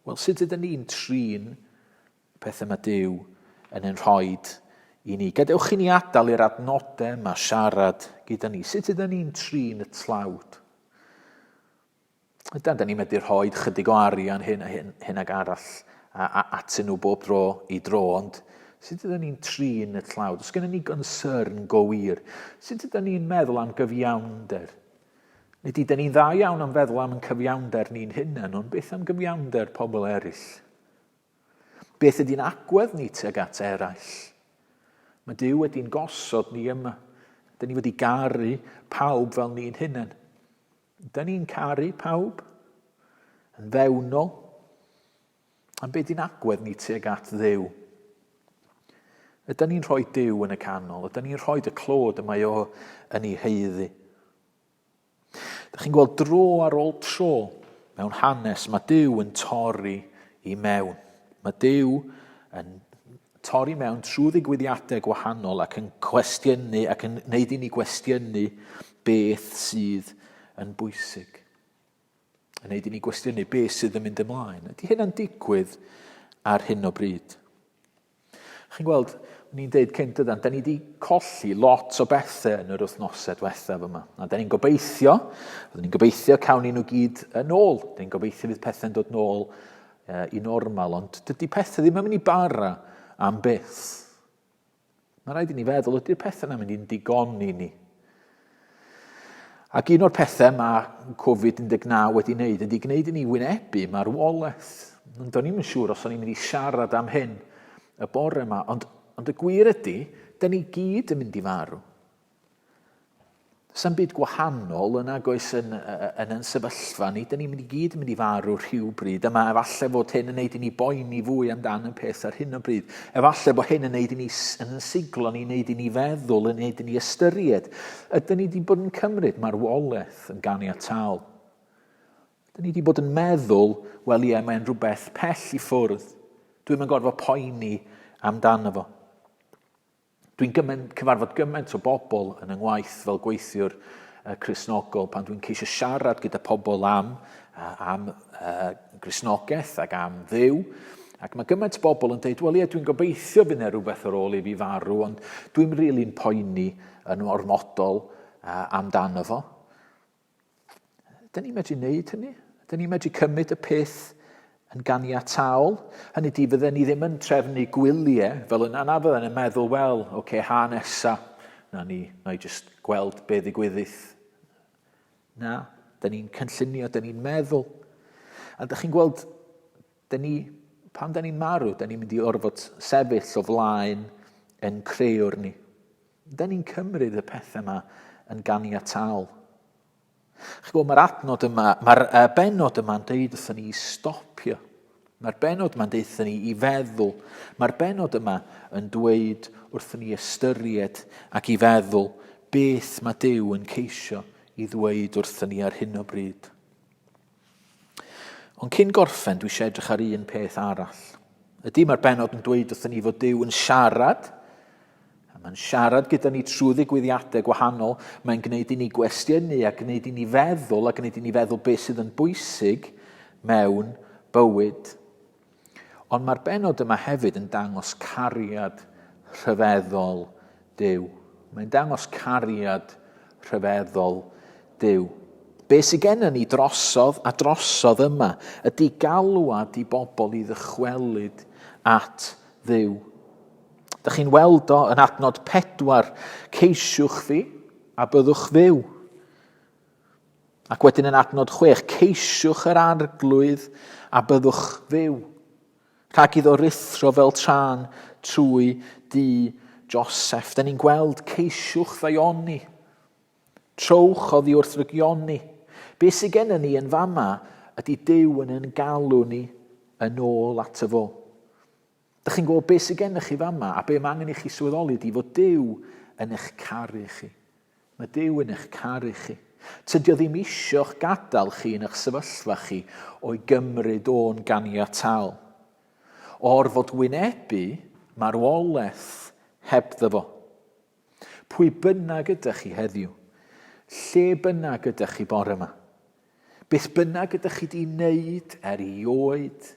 Wel, sut ydyn ni'n trin y pethau mae Duw yn ein rhoi i ni? Gadewch i ni adael i'r adnodau yma siarad gyda ni. Sut ydyn ni'n trin y tlawd? Ydan, da ni'n medru rhoi chydig o arian hyn a hyn, hyn ag arall a, a, atyn nhw bob dro i dro, ond sut ydyn ni'n trin y tlawd? Os gennym ni gonsyrn go wir, sut ydyn ni'n meddwl am gyfiawnder? Nid ydyn ni'n dda iawn am feddwl am yn cyfiawnder ni'n hunain, ond beth am gyfiawnder pobl eraill? Beth ydy'n agwedd ni tuag at eraill? Mae Duw wedi'n gosod ni yma. Dyn ni wedi garu pawb fel ni'n hunain. Dyn ni'n caru pawb yn fewnol. Am beth ydy'n agwedd ni tuag at Dduw? Ydyn ni'n rhoi Duw yn y canol? Ydyn ni'n rhoi y clod y mae o yn ei haeddu? Dych chi'n gweld dro ar ôl tro mewn hanes, mae Duw yn torri i mewn. Mae Duw yn torri mewn trwy ddigwyddiadau gwahanol ac yn cwestiynu ac yn gwneud i ni gwestiynu beth sydd yn bwysig. Yn gwneud i ni gwestiynu beth sydd yn mynd ymlaen. Ydy hynna'n digwydd ar hyn o bryd? Chi'n gweld, o'n i'n deud cynt dydan, da ni wedi colli lot o bethau yn yr wythnosau diwethaf yma. A da ni'n gobeithio, oedden ni'n gobeithio cawn ni nhw gyd yn ôl. Da ni'n gobeithio fydd pethau'n dod nôl i normal, ond dydy pethau ddim yn mynd i bara am byth. Mae rhaid i ni feddwl, ydy'r pethau yna'n mynd i'n digoni ni? Ac un o'r pethau mae Covid-19 wedi wneud ydy gwneud i ni wynebu marwolaeth. Ond do'n i'm yn siŵr os o'n i'n mynd i siarad am hyn y bore yma, ond, ond y gwir ydy, da ni gyd yn mynd i farw. Does byd gwahanol yn agos yn, yn yn sefyllfa ni. Dyn ni'n mynd i gyd yn mynd i farw rhywbryd. A mae efallai fod hyn yn neud i ni boeni fwy amdan y peth ar hyn o bryd. Efallai bod hyn yn neud i ni yn yn siglo ni, neud i ni feddwl, yn neud i ni ystyried. Ydyn ni wedi bod yn cymryd marwolaeth yn ganiataol? Ydyn ni wedi bod yn meddwl, wel ie, mae'n rhywbeth pell i ffwrdd. Dwi'm yn gorfod poeni amdano fo. Dwi'n gymaint, cyfarfod gymaint o bobl yn yng ngwaith fel gweithiwr uh, Cristnogol pan dwi'n ceisio siarad gyda pobl am, uh, am uh, Gristnogaeth ac am Dduw. Ac mae gymaint o bobl yn dweud, wel ie, dwi'n gobeithio fydd yna rhywbeth ar ôl i fi farw, ond dwi'n rili'n really poeni yn ormodol uh, amdano fo. Dyn ni'n medru wneud hynny? Dyn ni'n medru cymryd y peth yn ganiataol? Hynny di, fydden ni ddim yn trefnu gwyliau fel yna, na fydden yn meddwl, wel, oce, okay, ha nesa, na ni, na i just gweld be ddigwyddith. Na, dyn ni'n cynllunio, dyn ni'n meddwl. A dych chi'n gweld, dyn ni, pan dyn ni'n marw, dyn ni'n mynd i orfod sefyll o flaen yn creuwr ni. Dyn ni'n cymryd y pethau yma yn ganiataol. Chi'n gwybod, mae'r adnod yma, mae'r uh, benod yma'n deud wrthyn ni i stopio. Mae'r benod yma'n deud wrthyn ni i feddwl. Mae'r benod yma yn dweud wrthyn ni ystyried ac i feddwl beth mae Duw yn ceisio i ddweud wrthyn ni ar hyn o bryd. Ond cyn gorffen, dwi eisiau edrych ar un peth arall. Ydy, mae'r benod yn dweud wrthyn ni fod Duw yn siarad, a mae'n siarad gyda ni trwy ddigwyddiadau gwahanol, mae'n gwneud i ni gwestiynu a gwneud i ni feddwl a gwneud i ni feddwl beth sydd yn bwysig mewn bywyd. Ond mae'r benod yma hefyd yn dangos cariad rhyfeddol Duw. Mae'n dangos cariad rhyfeddol Duw. Be sydd gennym ni drosodd a drosodd yma ydy galwad i bobl i ddychwelyd at Dduw. Dych chi'n weld o yn adnod 4, ceisiwch fi a byddwch fyw. Ac wedyn yn adnod 6, ceisiwch yr arglwydd a byddwch fyw. Rhag iddo ruthro fel tân trwy dŷ Joseph. Da ni'n gweld ceisiwch ddaioni. Trowch oddi wrth rygioni. Be sydd gennym ni yn fama ydy Duw yn yn galw ni yn ôl ato fo. Dych chi'n gwybod beth sydd gennych chi fama a be mae angen i chi sylweddoli ydy fod Duw yn eich caru chi. Mae Duw yn eich caru chi. Tydi o ddim isio'ch gadael chi yn eich sefyllfa chi o'i gymryd o'n ganiataol. Orfod wynebu marwolaeth hebddo fo. Pwy bynnag ydych chi heddiw, lle bynnag ydych chi bore yma, beth bynnag ydych chi wedi wneud erioed,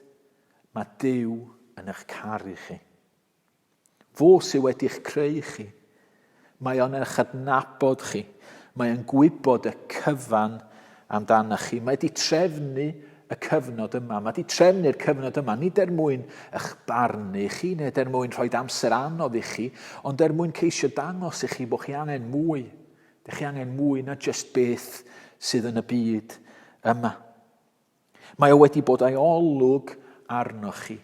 mae Duw yn eich caru chi. Fo sydd wedi'ch creu chi. Mae o'n eich adnabod chi. Mae o'n gwybod y cyfan amdanoch chi. Mae wedi trefnu y cyfnod yma. Mae wedi trefnu'r cyfnod yma, nid er mwyn eich barnu chi, neu er mwyn rhoi amser anodd i chi, ond er mwyn ceisio dangos i chi bod chi angen mwy. Dych chi angen mwy na jyst beth sydd yn y byd yma. Mae o wedi bod a'i olwg arnoch chi,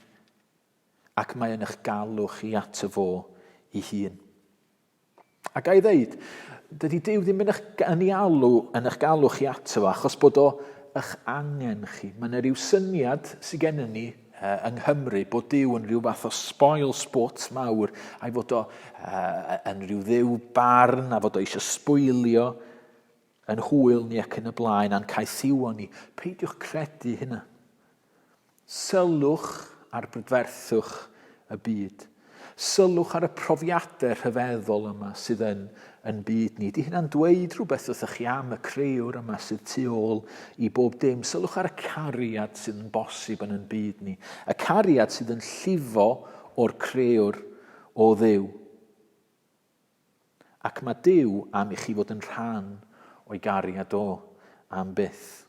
ac mae yn eich galw chi ato fo i hun. A ga i ddeud, dydy Duw ddim yn eich, yn ei alw, yn eich galw chi ato fo, achos bod o eich angen chi. Mae yna rhyw syniad sydd gennym ni yng Nghymru bod Duw yn rhyw fath o spoil sport mawr, a'i fod o uh, yn rhyw dduw barn, a fod o eisiau sbwylio yn hwyl ni ac yn y blaen, a'n caethiwo ni. Peidiwch credu hynna. Sylwch ar brydferthwch y byd. Sylwch ar y profiadau rhyfeddol yma sydd yn yn byd ni. Di hynna'n dweud rhywbeth wrthych chi am y creuwr yma sydd tu ôl i bob dim. Sylwch ar y cariad sydd yn bosib yn yn byd ni. Y cariad sydd yn llifo o'r creuwr o Dduw. Ac mae Duw am i chi fod yn rhan o'i gariad o am byth.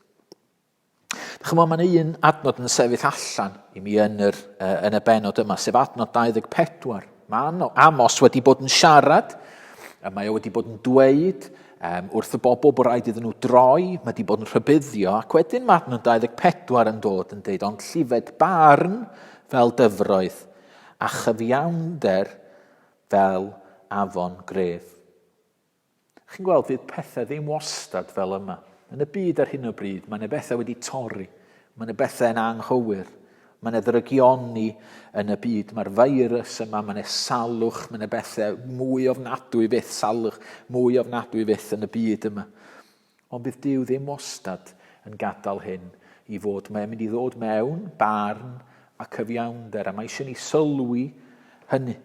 Chymod, mae'n un adnod yn sefyll allan i mi yn, yr, uh, yn y benod yma, sef adnod 24. Mae Amos wedi bod yn siarad, a mae o wedi bod yn dweud um, wrth y bobl bod rhaid iddyn nhw droi, mae wedi bod yn rhybuddio, ac wedyn mae adnod 24 yn dod yn dweud, ond llifed barn fel dyfroedd, a chyfiawnder fel afon gref. Chi'n gweld, fydd pethau ddim wastad fel yma. Yn y byd ar hyn o bryd, mae yna bethau wedi torri. Mae yna bethau yn anghywir. Mae yna ddrygioni yn y byd. Mae'r feirws yma, mae yna salwch, mae yna bethau mwy ofnadwy fyth, salwch mwy ofnadwy fyth yn y byd yma. Ond bydd Duw ddim wastad yn gadael hyn i fod. Mae'n mynd i ddod mewn barn a cyfiawnder, a mae eisiau ni sylwi hynny.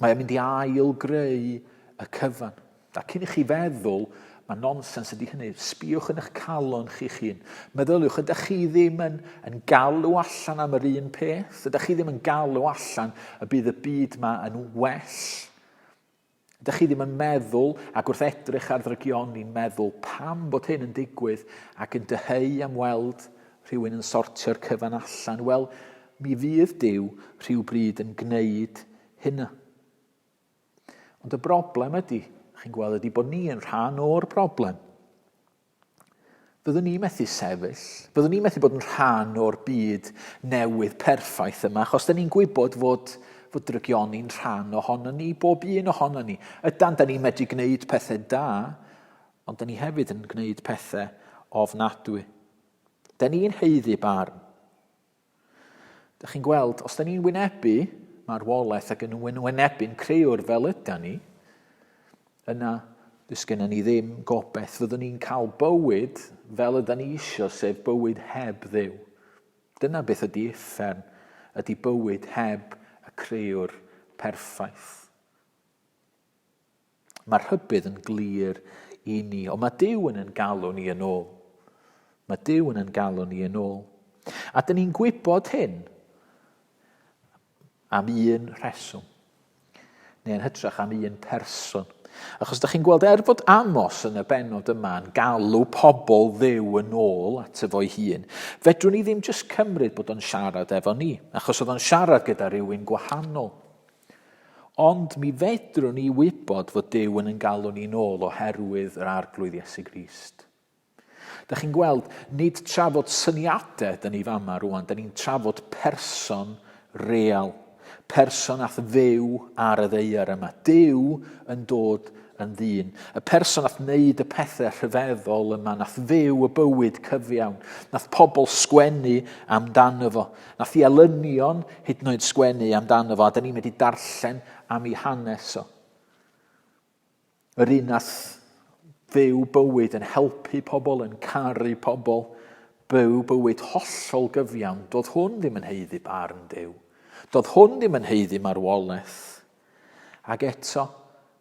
Mae o'n mynd i ail-greu y cyfan. A cyn i chi feddwl, mae nonsens ydy hynny, sbïwch yn eich calon chi'ch hun. Meddyliwch, ydych chi ddim yn, yn galw allan am yr un peth? Ydych chi ddim yn galw allan y bydd y byd yma yn well? Ydych chi ddim yn meddwl, ac wrth edrych ar ddrygioni'n meddwl pam bod hyn yn digwydd ac yn dyheu am weld rhywun yn sortio'r cyfan allan? Wel, mi fydd Duw rhyw bryd yn gwneud hynna. Ond y broblem ydy, chi'n gweld, ydy bod ni yn rhan o'r broblem. Fyddwn ni methu sefyll, fyddwn ni methu bod yn rhan o'r byd newydd perffaith yma, achos da ni'n gwybod fod, fod drygioni'n rhan ohono ni, bob un ohono ni. Ydan, da ni'n medru gwneud pethau da, ond da ni hefyd yn gwneud pethau ofnadwy. Da ni'n haeddu barn. Dych chi'n gweld, os da ni'n wynebu marwolaeth ac yn wynebu'n creuwr fel yda ni, yna does gennym ni ddim gobeith. Fyddwn ni'n cael bywyd fel yda ni isio, sef bywyd heb Dduw. Dyna beth ydy uffern, ydy bywyd heb y creuwr perffaith. Mae'r rhybudd yn glir i ni, ond mae Duw yn yn galw ni yn ôl. Mae Duw yn yn galw ni yn ôl. A dyn ni'n gwybod hyn am un rheswm, neu yn hytrach am un person. Achos ydych chi'n gweld, er fod Amos yn y benod yma yn galw pobl Dduw yn ôl at efo'i hun, fedrwn ni ddim jyst cymryd bod o'n siarad efo ni, achos oedd o'n siarad gyda rhywun gwahanol. Ond mi fedrwn ni wybod fod Duw yn ein galw ni'n ôl oherwydd yr Arglwydd Iesu Grist. Da chi'n gweld, nid trafod syniadau dyn ni fama rwan, da ni'n trafod person real. Person ath fyw ar y ddeiar yma. Duw yn dod yn ddyn. Y person nath wneud y pethau rhyfeddol yma, nath fyw y bywyd cyfiawn, nath pobl sgwennu amdano fo, nath i elynion hyd yn oed sgwennu amdano fo, a da ni'n mynd i darllen am ei hanes o. Yr un nath fyw bywyd yn helpu pobl, yn caru pobl, byw bywyd hollol gyfiawn, doedd hwn ddim yn haeddu barn Duw. Doedd hwn ddim yn haeddu marwolaeth. Ac eto,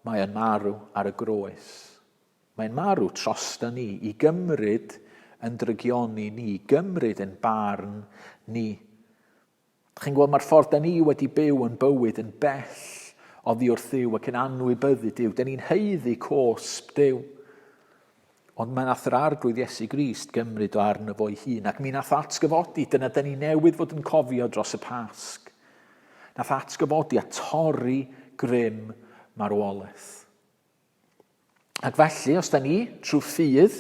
mae yn marw ar y groes. Mae'n marw trosta ni, i gymryd yn drygioni ni, i gymryd yn barn ni. Chi'n gweld, mae'r ffordd da ni wedi byw yn bywyd yn bell oddi wrth Dduw ac yn anwybyddu Duw. Da ni'n haeddu cosb Duw. Ond mae nath yr Arglwydd Iesu Grist gymryd o arno fo'i hun, ac mi nath atgyfodi, dyna da ni newydd fod yn cofio dros y Pasg. Nath atgyfodi a torri grym marwolaeth. Ac felly, os da ni, trwy ffydd,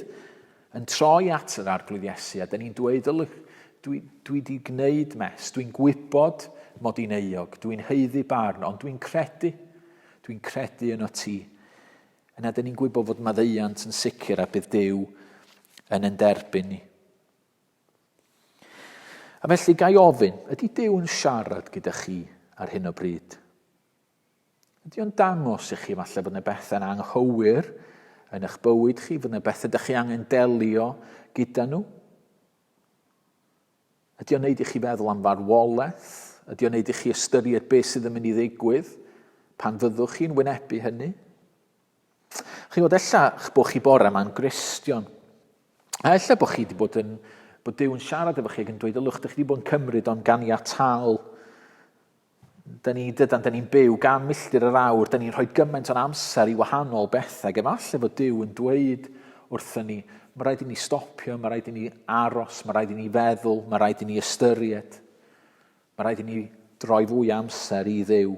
yn troi at yr Arglwydd Iesu, a da ni'n dweud, ylwch, dwi, dwi di gwneud mes, dwi'n gwybod mod i'n euog, dwi'n haeddu barn, ond dwi'n credu, dwi'n credu yno ti. Yna da ni'n gwybod fod maddeuant yn sicr a bydd Duw yn yn derbyn ni. A felly, gai ofyn, ydy Duw yn siarad gyda chi ar hyn o bryd? Ydy o'n dangos i chi falle bod yna bethau'n anghywir yn eich bywyd chi, fod yna bethau ydych chi angen delio gyda nhw? Ydy o'n neud i chi feddwl am farwolaeth? Ydy o'n neud i chi ystyried beth sydd yn mynd i ddigwydd pan fyddwch chi'n wynebu hynny? Chi'n gwybod, ella bod chi bore yma'n Gristion. A ella bod chi wedi bod yn, bod Duw yn siarad efo chi ac yn dweud, ylwch, ydych chi wedi bod yn cymryd o'n ganiataol. Da ni, dydan, da ni'n byw gan milltir yr awr, da ni'n rhoi gymaint o'n amser i wahanol bethau, ac efallai fod Duw yn dweud wrthyn ni, mae rhaid i ni stopio, mae rhaid i ni aros, mae rhaid i ni feddwl, mae rhaid i ni ystyried, mae rhaid i ni droi fwy amser i Dduw.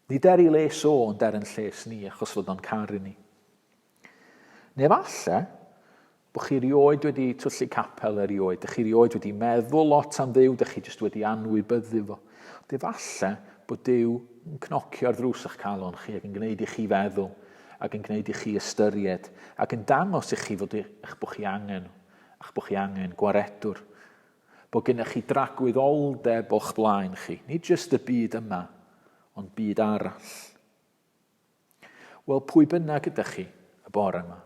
Nid er ei les o, ond er yn lles ni, achos fod o'n caru ni. Neu efallai bod chi erioed wedi twyllu capel erioed, dych chi erioed wedi meddwl lot am Dduw, dych chi jyst wedi anwybyddu fo. Ond efallai bod Duw yn cnocio ar ddrws eich calon chi ac yn gwneud i chi feddwl ac yn gwneud i chi ystyried ac yn dangos i chi fod eich bod chi angen, a'ch bod chi angen gwaredwr. Bod gennych chi dragwyddoldeb o'ch blaen chi, nid jyst y byd yma, ond byd arall. Wel, pwy bynnag ydych chi y bore yma,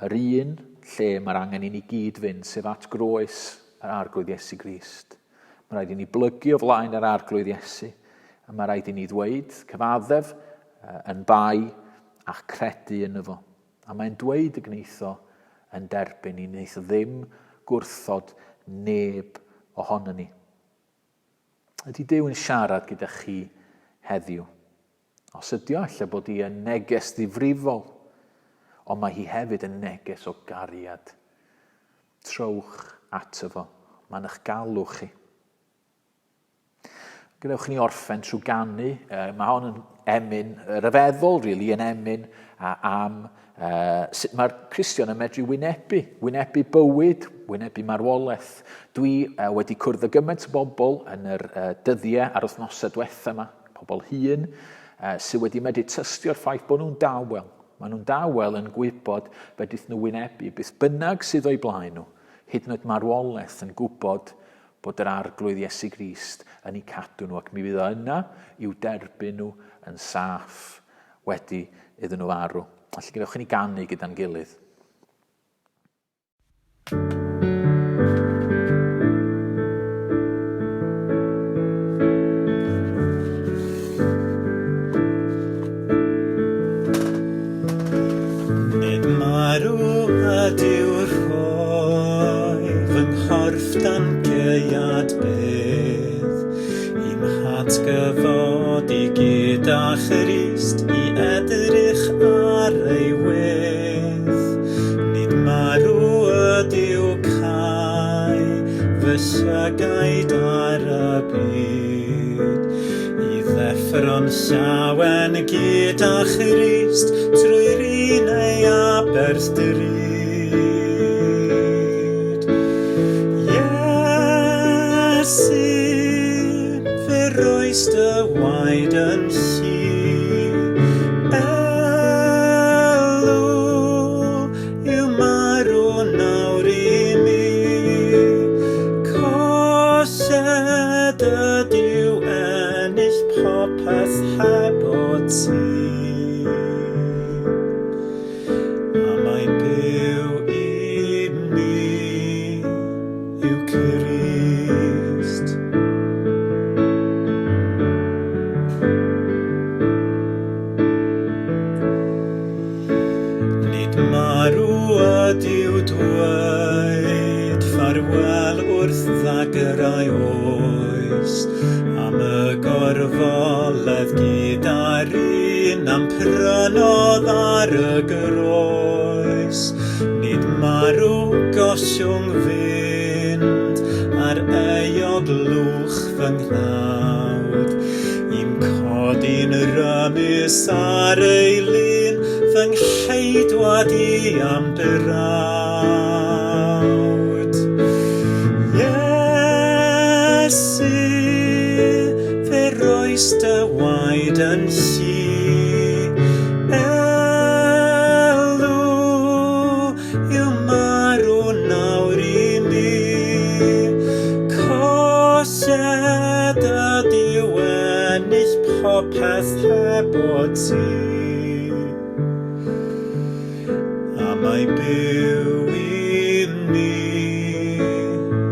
yr un lle mae'r angen i ni gyd fynd, sef at groes yr Arglwydd Iesu Grist. Mae rhaid i ni blygu o flaen yr Arglwydd Iesu, a mae rhaid i ni ddweud, cyfaddef yn bai a credu yno fo. A mae'n dweud y gwnaetho yn derbyn ni, wnaeth ddim gwrthod neb ohono ni. Ydy Duw yn siarad gyda chi heddiw? Os ydy o, ella bod hi yn neges ddifrifol, ond mae hi hefyd yn neges o gariad. Trowch ato fo, mae'n eich galw chi. Gadewch ni orffen trwy ganu. Mae hon yn emyn ryfeddol, really, yn emyn am sut mae'r Cristion yn medru wynebu, wynebu bywyd, wynebu marwolaeth. Dwi wedi cwrdd â gymaint o bobl yn yr dyddiau a'r wythnosau diwetha yma, pobl hŷn, sydd wedi medru tystio'r ffaith bod nhw'n dawel. Maen nhw'n dawel yn gwybod fedrith nhw wynebu beth bynnag sydd o'i blaen nhw, hyd yn oed marwolaeth yn gwybod bod yr Arglwydd Iesu Grist yn eu cadw nhw ac mi fydd o yna i'w derbyn nhw yn saff wedi iddyn nhw farw. Felly gadewch i ni ganu gyda'n gilydd. Nid marw ydyw rhoi fy nghorff dan gaead bedd, i'm hatgyfodi gyda Christ i edrych ar ei wedd. Nid marw ydyw cau fy llygaid ar y byd, i ddeffro'n llawen gyda Christ trwy'r un ei aberth drud. Iesu, fe roes dy waed yn llu. Elw yw marw nawr i mi. Colled ydyw ennill popeth heb o ti. A mae byw i mi yw Crist. Nid marw ydyw dweud ffarwel wrth ddagrau oes, am y gorfoledd gyda'r un a'm prynodd ar y groes. Nid marw gollwng fynd ar euog lwch fy nghnawd, i'm codi'n rymus ar ei lun, fy ngheidwad i a'm brawd. Iesu, fe roes dy waed yn llu, elw yw marw nawr i mi. Colled ydyw ennill popeth heb o ti. A mae byw i mi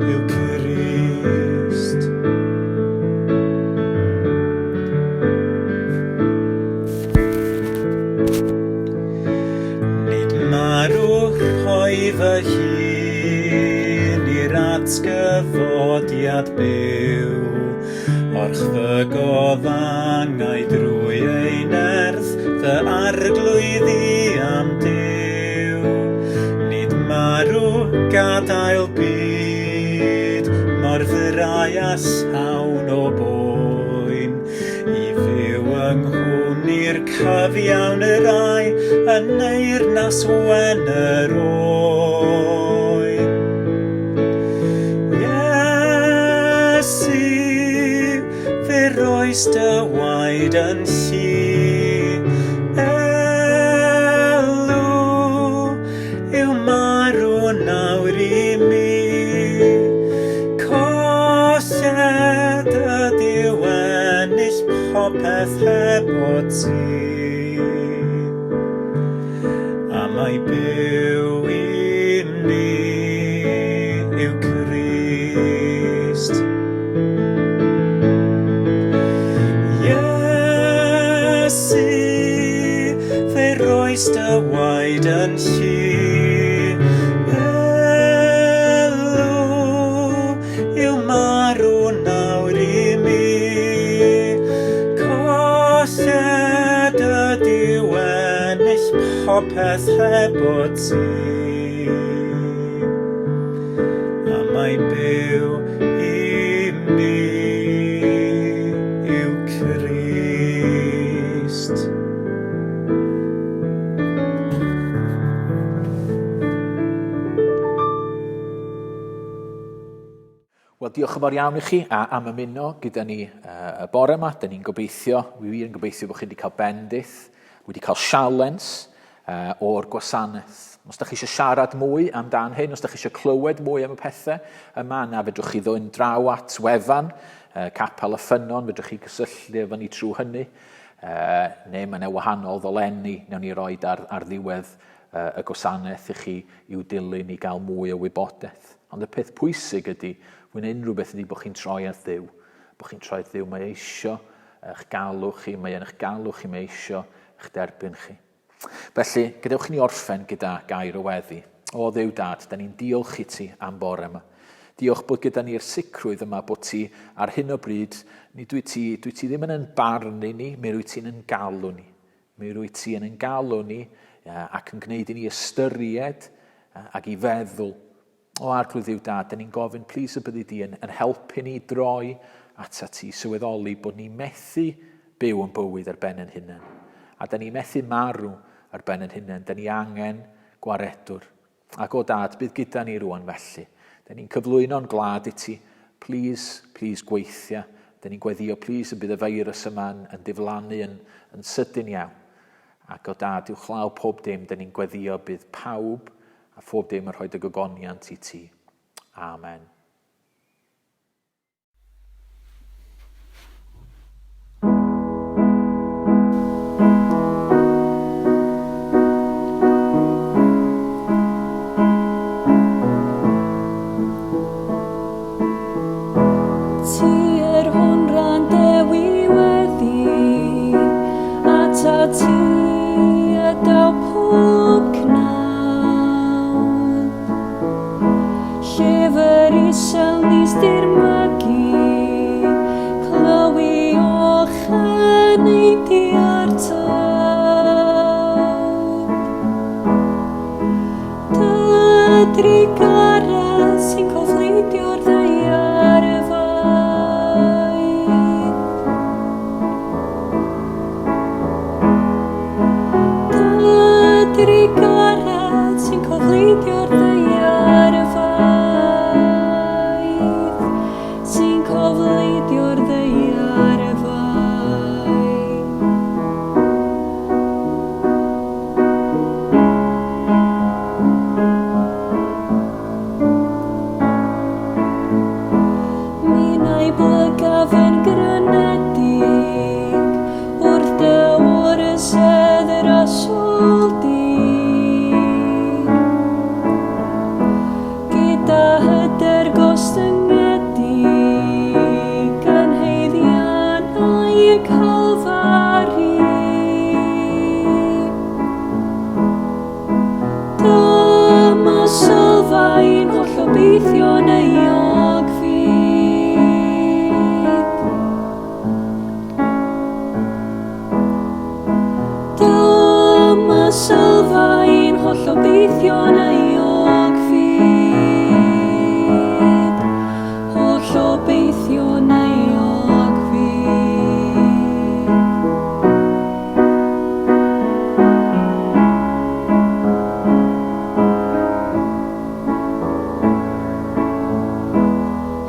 yw Crist. Nid marw rhoi fy hun i'r atgyfodiad byw, orchfygodd angau drwy ei nerth fy arglwydd i am Duw. Nid marw gadael byd mor fyrrau a llawn o boen, i fyw yng nghwmni'r cyfiawn yr ai yn neyrnas wen yr oen. Iesu, fe roes dy waed yn llu, elw yw marw nawr i mi. Colled ydyw ennill popeth heb o ti. A mae byw i mi yw Crist. Iesu, fe roes dy waed yn llu. Elw yw marw nawr i mi. Colled ydyw ennill popeth heb o ti. A mae byw i mi yw Crist. Wel, diolch yn fawr iawn i chi a, am ymuno gyda ni uh, y bore yma. Dyn ni'n gobeithio, wi wir yn gobeithio bod chi wedi cael bendith, wedi cael sialens uh, o'r gwasanaeth. Os da chi eisiau siarad mwy amdan hyn, os da chi eisiau clywed mwy am y pethau yma, yna fedrwch chi ddod draw at wefan uh, Capel y Ffynnon, fedrwch chi gysylltu efo ni trwy hynny, uh, neu mae yna wahanol ddolenni newn ni roed ar, ar ddiwedd uh, y gwasanaeth i chi i'w dilyn i gael mwy o wybodaeth. Ond y peth pwysig ydy, fwy na unrhyw beth ydy bod chi'n troi at Dduw. Bod chi'n troi at Dduw, mae eisio eich galw chi, mae e'n eich galw chi, mae eisio eich derbyn chi. Felly, gadewch i ni orffen gyda gair o weddi. O Dduw Dad, da ni'n diolch i ti am bore yma. Diolch bod gyda ni'r sicrwydd yma bod ti ar hyn o bryd, nid wyt ti, dwyt ti ddim yn yn barnu ni, mi rwyt ti'n yn galw ni. Mi rwyt ti yn ein galw ni ac yn gwneud i ni ystyried ac i feddwl. O Arglwydd Dduw Dad, dyn ni'n gofyn, plîs y byddi di yn, yn helpu ni droi atat ti, sylweddoli bod ni methu byw yn bywyd ar ben yn hunain. A dyn ni methu marw ar ben yn hunain. Dyn ni angen gwaredwr. Ac o Dad, bydd gyda ni rwan felly. Dyn ni'n cyflwyno'n gwlad i ti. Plîs, plîs gweithia Dyn ni'n gweddio, plîs, y bydd y feirws yma'n yn diflannu yn, yn sydyn iawn. Ac o dad, uwchlaw pob dim, dyn ni'n gweddio bydd pawb a phob dim yn rhoi dy gogoniant i ti. Amen. Ti yr hwn ran dewi weddi, ata ti y daw pob cnawd. Llyfr isel nis dirmygu, clywi o'ch eneidiau'r tawdd. Dy drugaredd sy'n cofleidio'r ddaear faith. Dy drugaredd sy'n cofleidio'r ddaear faith, sy'n cofleidio'r ddaear faith. Minnau blygaf yn grynedig wrth dy orsedd rasol di. Gyda hyder gostyngedig yn haeddiannau Calfari. Dyma sylfaen holl obeithion euog fyd. Dyma sylfaen holl obeithion euog fyd. Holl obeithion euog fyd.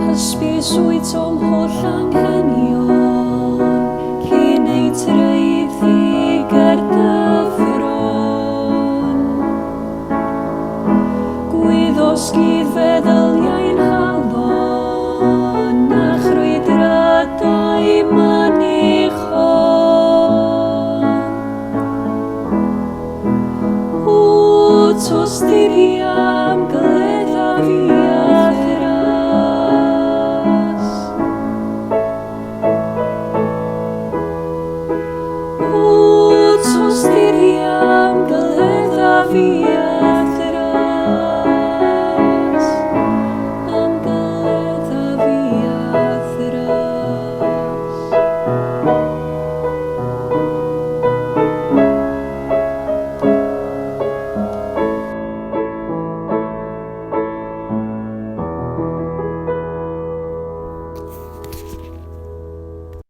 Hysbys wyt o'm holl anghenion, cyn eu traethu ger dy fron. Gwyddos gudd feddyliau'n halon, a chrwydradau mynychon. O, tosturi am gledda fi a'th ras. O, tosturi am gledda fi